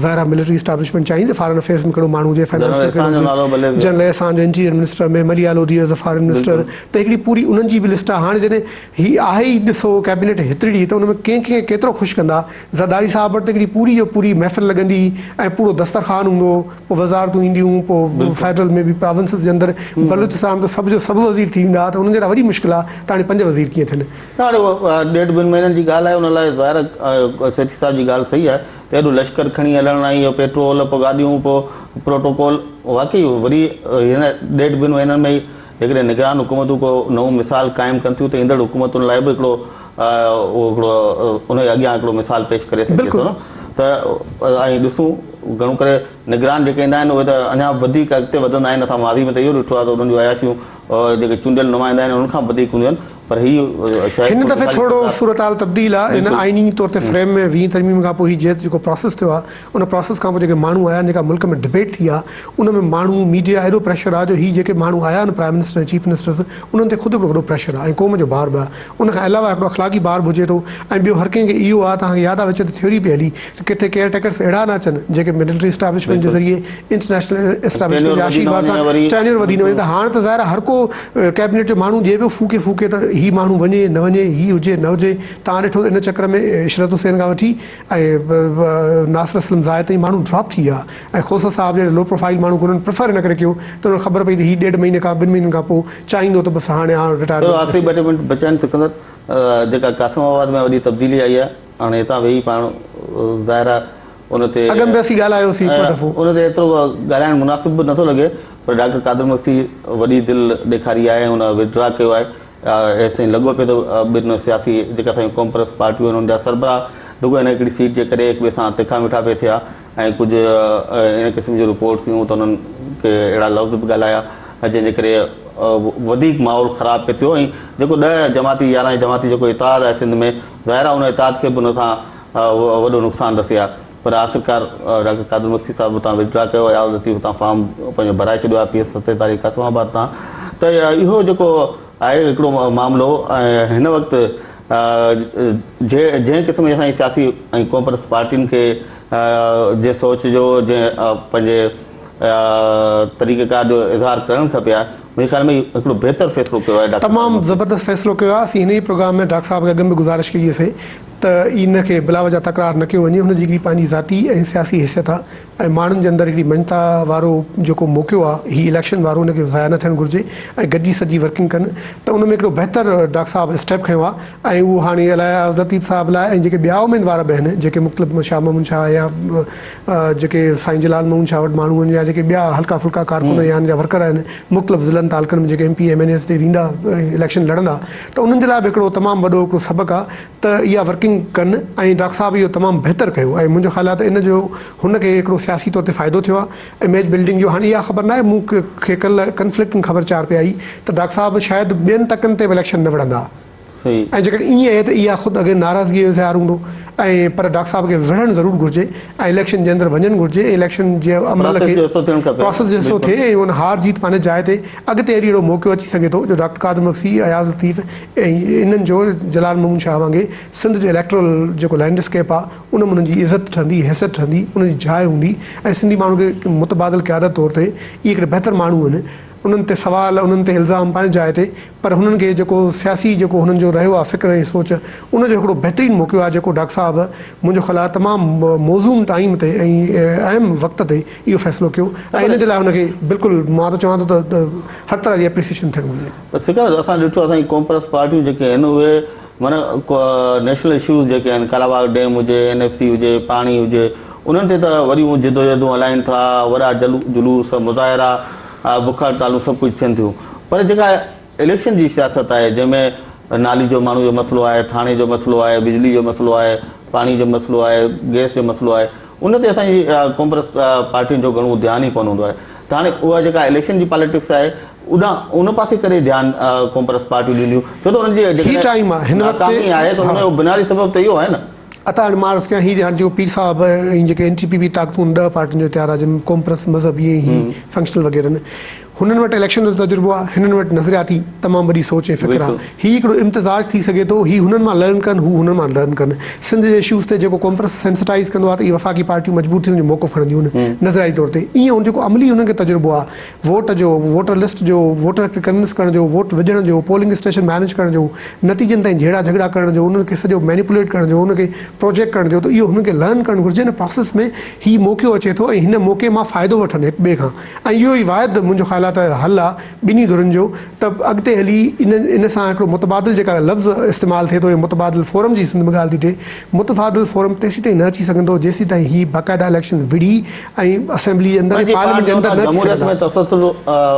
ظاهر آهي ملٽري اسٽيبلشمينٽ چاهيندي ته فارن افيئرز ۾ ڪهڙو ماڻهو هجي، فنانس ۾ ڪهڙو هجي، جنرل احسان جو interior minister ۾، Maleeha Lodhi as a foreign minister ته هڪڙي پوري انهن جي به لسٽ آهي، هاڻي جڏهن هي آهي ئي ڏسو ڪيبنيٽ هيترڙي ته ان ۾ ڪنهن کي ڪيترو خوش ڪندا، زرداري صاحب وٽ ته هڪڙي پوري جو پوري محفل لڳندي ۽ پورو دسترخوان هوندو هو، پوء وزارتون اينديون، پوء فيڊرل ۾ به پراونسز جي اندر بلوچستان ۾ ته سڀ جو سڀ وزير ٿي ويندا ها ته انهن جي لاء وڏي مشڪل آهي ته هاڻي پنج وزير ڪيئن ٿين. نه هاڻي اهو ڏيڍ ٻن مهينن جي ڳالهه آهي ان لاء ظاهر آهي سيٺي صاحب جي ڳالهه صحيح آهي ته ايڏو لشڪر کڻي هلڻ ۽ اهو پيٽرول پوء گاڏيون پوء پروٽوڪول واقعي وري هن ڏيڍ ٻن مهينن ۾ ئي جيڪڏهن نگران حڪومتون ڪو نئون مثال قائم ڪن ٿيون ته ايندڙ حڪومتن لاء به هڪڙو اهو هڪڙو ان جي اڳيان هڪڙو مثال پيش ڪري سگهجي ٿو نه ته ۽ ڏسون گهڻو ڪري نگران جيڪي ايندا آهن اهي ته اڃا وڌيڪ اڳتي وڌندا آهن اسان ماضي ۾ ته اهو ڏٺو آهي ته انهن جون عياشيون جيڪي چونڊيل نمائندا آهن انهن کان به وڌيڪ هونديون آهن پر هي شايد هن دفعي ٿورو صورتحال تبديل آهي هن آئيني طور تي فريم ۾ ويهين ترميم کان پوء هي جيڪو پراسيس ٿيو آهي ان پراسيس کان پوء جيڪي ماڻهو آيا آهن جيڪا ملڪ ۾ ڊبيٽ ٿي آهي ان ۾ ماڻهو ميڊيا ايڏو پريشر آهي جو هي جيڪي ماڻهو آيا آهن پرائم منسٽر ۽ چيف منسٽرز انهن تي خود هڪڙو وڏو پريشر آهي ۽ قوم جو بار به آهي ان کان علاوه هڪڙو اخلاقي بار به هجي ٿو ۽ ٻيو هر ڪنهن کي اهو آهي توهان کي ياد آهي وچ تي ٿيوري پئي هلي ته ڪٿي ڪيئر ٽيڪرس اهڙا نه اچن جيڪي ملٽري اسٽيبلشمينٽ جي ذريعي انٽرنيشنل اسٽيبلشمينٽ جي آشيرواد سان ٽينيور وڌي نه وڃي ته هاڻ ته ظاهر آهي هر ڪو ڪيبنيٽ جو ماڻهو ڏئي پيو ڦوڪي ڦوڪي ته هي ماڻهو وڃي نه وڃي، هي هجي نه هجي، توهان ڏٺو ته ان چڪر ۾ عشرت حسين کان وٺي ۽ ناصر اسلم زاهد تائين ماڻهو ڊراپ ٿي ويا ۽ کوسا صاحب جهڙي لو پروفائيل ماڻهو کي انهن پريفر ان ڪري ڪيو ته انهن کي خبر پئي ته هي ڏيڍ مهيني کان ٻن مهينن کان پوء چاهيندو ته بس هاڻي هاڻ چلو رٽائرمينٽ آخري وٺي. ٻه ٽي منٽ بچيا آهن سڪندر جيڪا قاسم آباد ۾ وڏي تبديلي آئي آهي هاڻي هتان ويهي پاڻ ظاهر آهي ان تي اڳ ۾ به اسين ڳالهايوسين هڪ ٻه دفعو. ان تي ايترو ڳالهائڻ مناسب به نٿو لڳي پر ڊاڪٽر قادر مگسي وڏي دل ڏيکاري آهي ۽ ان ودڊرا ڪيو آهي ايستائين لڳو پيو ته ٻن سياسي جيڪا اسان جون قومپرست پارٽيون آهن ان جا سربراهه رڳو هن هڪڙي سيٽ جي ڪري هڪ ٻئي سان تکا مٺا پئي ٿيا ۽ ڪجهه ان قسم جون رپورٽس ٿيون ته انهن ڪي اهڙا لفظ به ڳالهايا جنهن جي ڪري وڌيڪ ماحول خراب پئي ٿيو ۽ جيڪو ڏهه جماعتي يارهن جماعتي جيڪو اتحاد آهي سنڌ ۾ ظاهر آهي ان اتحاد کي به ان سان وڏو نقصان رسي آهي پر آخرڪار ڊاڪٽر قادر مگسي صاحب اتان وڊرا ڪيو اياز لطيف اتان فارم پنهنجو ڀرائي ڇڏيو آهي پي ايس 47 قاسم آباد تان ته اهو جيڪو آهي هڪڙو معاملو ۽ هن وقت جنهن قسم جي اسان جي سياسي ۽ قومپرست پارٽين کي جنهن سوچ جو جنهن پنهنجي طريقه ڪار جو اظهار ڪرڻ کپي ها منهنجي خيال ۾ هڪڙو بهتر فيصلو ڪيو آهي ڊاڪٽر تمام زبردست فيصلو ڪيو آهي اسين هن ئي پروگرام ۾ ڊاڪٽر صاحب کي اڳ ۾ به گذارش ڪئي سي ته ان کي بلاوجه تڪرار نه ڪيو وڃي، هن جي هڪڙي پنهنجي ذاتي ۽ سياسي حيثيت آ ۽ ماڻهن جي اندر هڪڙي مڃتا وارو جيڪو موقعو آ هي اليڪشن وارو ان کي ضايع نه ٿيڻ گهرجي ۽ گڏجي سڏجي ورڪنگ ڪن ته ان ۾ هڪڙو بهتر ڊاڪٽر صاحب اسٽيپ کنيو آ ۽ اهو هاڻي الائي اياز لطيف صاحب لاء ۽ جيڪي ٻيا اميدوار به آهن جيڪي مختلف شاهه محمد شاهه يا جيڪي سائين جلال محمد شاهه وٽ ماڻهو آهن يا جيڪي ٻيا هلڪا ڦلڪا ڪارڪن يا ان جا ورڪر آهن مختلف ضلعن تعلقن ۾ جيڪي M P M N As تي ويندا اليڪشن لڙندا ته انهن جي لاء به هڪڙو تمام وڏو هڪڙو سبق آ ته اها ورڪنگ ڪن ۽ ڊاڪٽر صاحب اهو تمام بهتر ڪيو ۽ منهنجو خيال آهي ته ان جو هن کي هڪڙو سياسي طور تي فائدو ٿيو آهي اميج بلڊنگ جو هاڻي اها خبر ناهي مون کي ڪلهه ڪنفلڪٽنگ خبر چار پئي آئي ته ڊاڪٽر صاحب شايد ٻين تڪن تي به اليڪشن نه وڙهندا ۽ جيڪڏهن ائين آهي ته اها خود اڳين ناراضگي جو اظهار هوندو ۽ پر ڊاڪٽر صاحب کي وڙهڻ ضرور گهرجي ۽ اليڪشن جي اندر وڃڻ گهرجي ۽ اليڪشن جي عمل کي پراسيس جو حصو ٿئي ۽ ان هار جيت پنهنجي جاء تي اڳتي هلي اهڙو موقعو اچي سگهي ٿو جو ڊاڪٽر قادر مگسي، اياز لطيف ۽ انهن جو جلال محمود شاهه وانگي سنڌ جو اليڪٽرل جيڪو لينڊ اسڪيپ آ ان ۾ انهن جي عزت ٺهندي، حيثيت ٺهندي، انهن جي جاء هوندي ۽ سنڌي ماڻهن کي متبادل قيادت طور تي اهي هڪڙي بهتر ماڻهو آهن. انهن تي سوال، انهن تي الزام پنهنجي جاء تي پر هنن کي جيڪو سياسي جيڪو هنن جو رهيو آ فڪر ۽ سوچ ان جو هڪڙو بهترين موقعو آ جيڪو ڊاڪٽر صاحب منهنجو خيال آ تمام موزون ٽائيم تي ۽ اهم وقت تي اهو فيصلو ڪيو ۽ ان جي لاء هن کي بلڪل مان ته چوان ٿو ته هر طرح جي اپريسيشن ٿيڻ گهرجي. پر سڪندر اسان ڏٺو اسان جي قومپرست پارٽيون جيڪي آهن اهي معنيٰ نيشنل اشوز جيڪي آهن ڪالاباغ ڊيم هجي اين ايف سي هجي پاڻي هجي انهن تي ته وڏيون جدوجهدون هلائين ٿا وڏا جلوس مظاهرا بک هڙتالون سڀ ڪجهه ٿين ٿيون پر جيڪا اليڪشن جي سياست آهي جنهن ۾ نالي جو ماڻهو جو مسئلو آهي ٿاڻي جو مسئلو آهي بجلي جو مسئلو آهي پاڻي جو مسئلو آهي گئس جو مسئلو آهي ان تي اسان جي قومپرست پارٽين جو گهڻو ڌيان ئي ڪونه هوندو آهي ته هاڻي اها جيڪا اليڪشن جي پاليٽڪس آهي اڏان ان پاسي ڪري ڌيان قومپرست پارٽيون ڏينديون ڇو ته انهن جي هي جيڪڏهن ٽائيم آهي هن وقت ناڪامي آهي ته ان جو بنيادي سبب ته اهو آهي نه. عطا هاڻي مان عرض ڪيان هي هاڻي جيڪو پير صاحب ۽ جيڪي اين ٽي پي پي طاقتون 10 پارٽين جو اتحاد آهي جن ۾ قومپرست مذهبي ۽ هي فنڪشنل وغيره آهن هنن وٽ اليڪشن جو تجربو آهي هنن وٽ نظرياتي تمام وڏي سوچ ۽ فڪر آهي هي هڪڙو امتزاج ٿي سگهي ٿو هي هنن مان لرن ڪن هو هنن مان لرن ڪن سنڌ جي اشوز تي جيڪو قومپرست سينسٽائيز ڪندو آهي ته اهي وفاقي پارٽيون مجبور ٿي ان جو موقف کڻنديون آهن نظرياتي طور تي ائين ان جيڪو عملي هنن کي تجربو آهي ووٽ جو ووٽر لسٽ جو ووٽر کي ڪنوينس ڪرڻ جو ووٽ وجهڻ جو پولنگ اسٽيشن مينيج ڪرڻ جو نتيجن تائين جهيڙا جهڳڙا ڪرڻ جو انهن کي سڄو مينيپوليٽ ڪرڻ جو انهن کي پروجيڪٽ ڪرڻ جو ته اهو هنن کي لرن ڪرڻ گهرجي ان پراسيس ۾ هي موقعو اچي ٿو ۽ هن موقعي مان فائدو وٺن هڪ ٻئي کان ۽ اهو ئي واحد منهنجو خيال آهي ته حل آهي ٻنهي ڌرين جو ته اڳتي هلي ان ان سان هڪڙو متبادل جيڪا لفظ استعمال ٿئي ٿو يا متبادل فورم جي سنڌ ۾ ڳالهه ٿي ٿئي متبادل فورم تيسيتائين نه اچي سگهندو جيسيتائين هي باقاعده اليڪشن وڙهي ۽ اسيمبلي جي اندر ۽ جي پاڻ پارليامينٽ جي چون اندر ٿا نه اچي جمهوريت سگهندا. ۾ تسلسل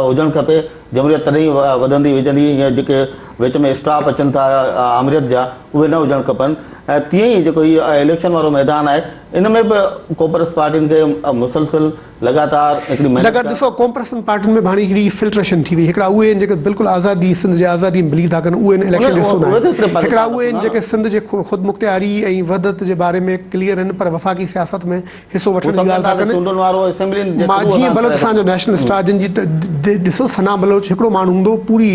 هجڻ کپي جمهوريت تڏهن ئي وڌندي ويجهندي ائين جيڪي وچ ۾ اسٽاپ اچن ٿا آمريت جا اهي نه هجڻ کپن ۽ تيئن ئي جيڪو هي اليڪشن وارو ميدان آهي ان ۾ به قومپرست پارٽين کي مسلسل لڳاتار هڪڙي محنت لڳاتار ڏسو قومپرستن پارٽين ۾ به هاڻي هڪڙي فلٽريشن ٿي وئي هڪڙا اهي آهن جيڪي بلڪل آزادي سنڌ جي آزادي ۾ بليو ٿا ڪن اهي ان اليڪشن جو حصو نه آهن هڪڙا اهي آهن جيڪي سنڌ جي خودمختياري ۽ وحدت جي باري ۾ ڪليئر آهن پر وفاقي سياست ۾ حصو وٺڻ جي ڳالهه ٿا ڪن مان جيئن بلوچستان جو نيشنلسٽ آهي جن جي ڏسو ثنا بلوچ هڪڙو ماڻهو هوندو پوري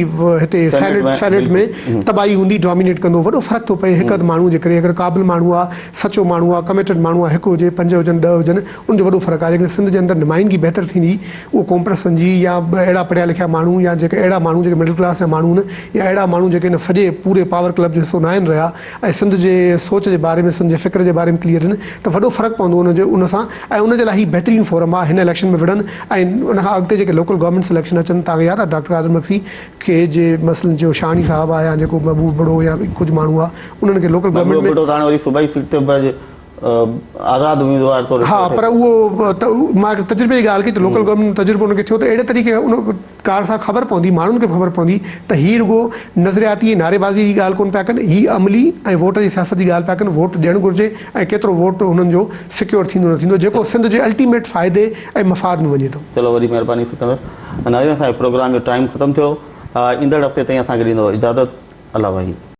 هتي سينيٽ سينيٽ ۾ تباهي هوندي ڊومينيٽ ڪندو وڏو فرق ٿو پئي هڪ اڌ ماڻهو جي ڪري. ڪري اگر قابل ماڻهو آ، سچو ماڻهو آ، ڪميٽڊ ماڻهو آ، هڪ هجي، پنج هجن، ڏهه هجن، ان جو وڏو فرق آ. جيڪڏهن سنڌ جي اندر نمائندگي بهتر ٿيندي، اهو قومپرستن جي يا اهڙا پڙهيا لکيا ماڻهو يا جيڪي اهڙا ماڻهو جيڪي مڊل ڪلاس جا ماڻهو آهن يا اهڙا ماڻهو جيڪي هن سڄي پوري پاور ڪلب جو حصو ناهن رهيا ۽ سنڌ جي سوچ جي باري ۾ سنڌ جي فڪر جي باري ۾ ڪليئر آهن ته وڏو فرق پوندو ان جي ان سان ۽ ان جي لاء هي بهترين فورم آهي هن اليڪشن ۾ وڙهن ۽ ان کان اڳتي جيڪي لوڪل گورنمينٽس اليڪشن اچن توهان کي ياد آهي ڊاڪٽر قادر مگسي کي جي مثلاً جو شاهاڻي صاحب آهي يا جيڪو محبوب ابڙو يا ڪجهه ماڻهو آهي انهن کي لوڪل محبوب گورنمينٽ ۾ ابڙو ته هاڻي وري صوبائي سيٽ تي به آزاد اميدوار طور ها پر اهو ته مان هڪ تجربي جي ڳالهه ڪئي ته لوڪل گورنمينٽ ۾ تجربو ان کي ٿيو ته اهڙي طريقي ان ڪار سان خبر پوندي ماڻهن کي به خبر پوندي ته هي رڳو نظرياتي ۽ نعريبازي جي ڳالهه ڪونه پيا ڪن هي عملي ۽ ووٽ جي سياست جي ڳالهه پيا ڪن ووٽ ڏيڻ گهرجي ۽ ڪيترو ووٽ هنن جو سيڪيور ٿيندو نه ٿيندو جيڪو سنڌ جي الٽيميٽ فائدي ۽ مفاد ۾ وڃي ٿو. چلو وڏي مهرباني سڪندر. ناظرين اسان جي پروگرام جو ٽائيم ختم ٿيو ايندڙ هفتي تائين اسان کي ڏيندو اجازت الله وحيد.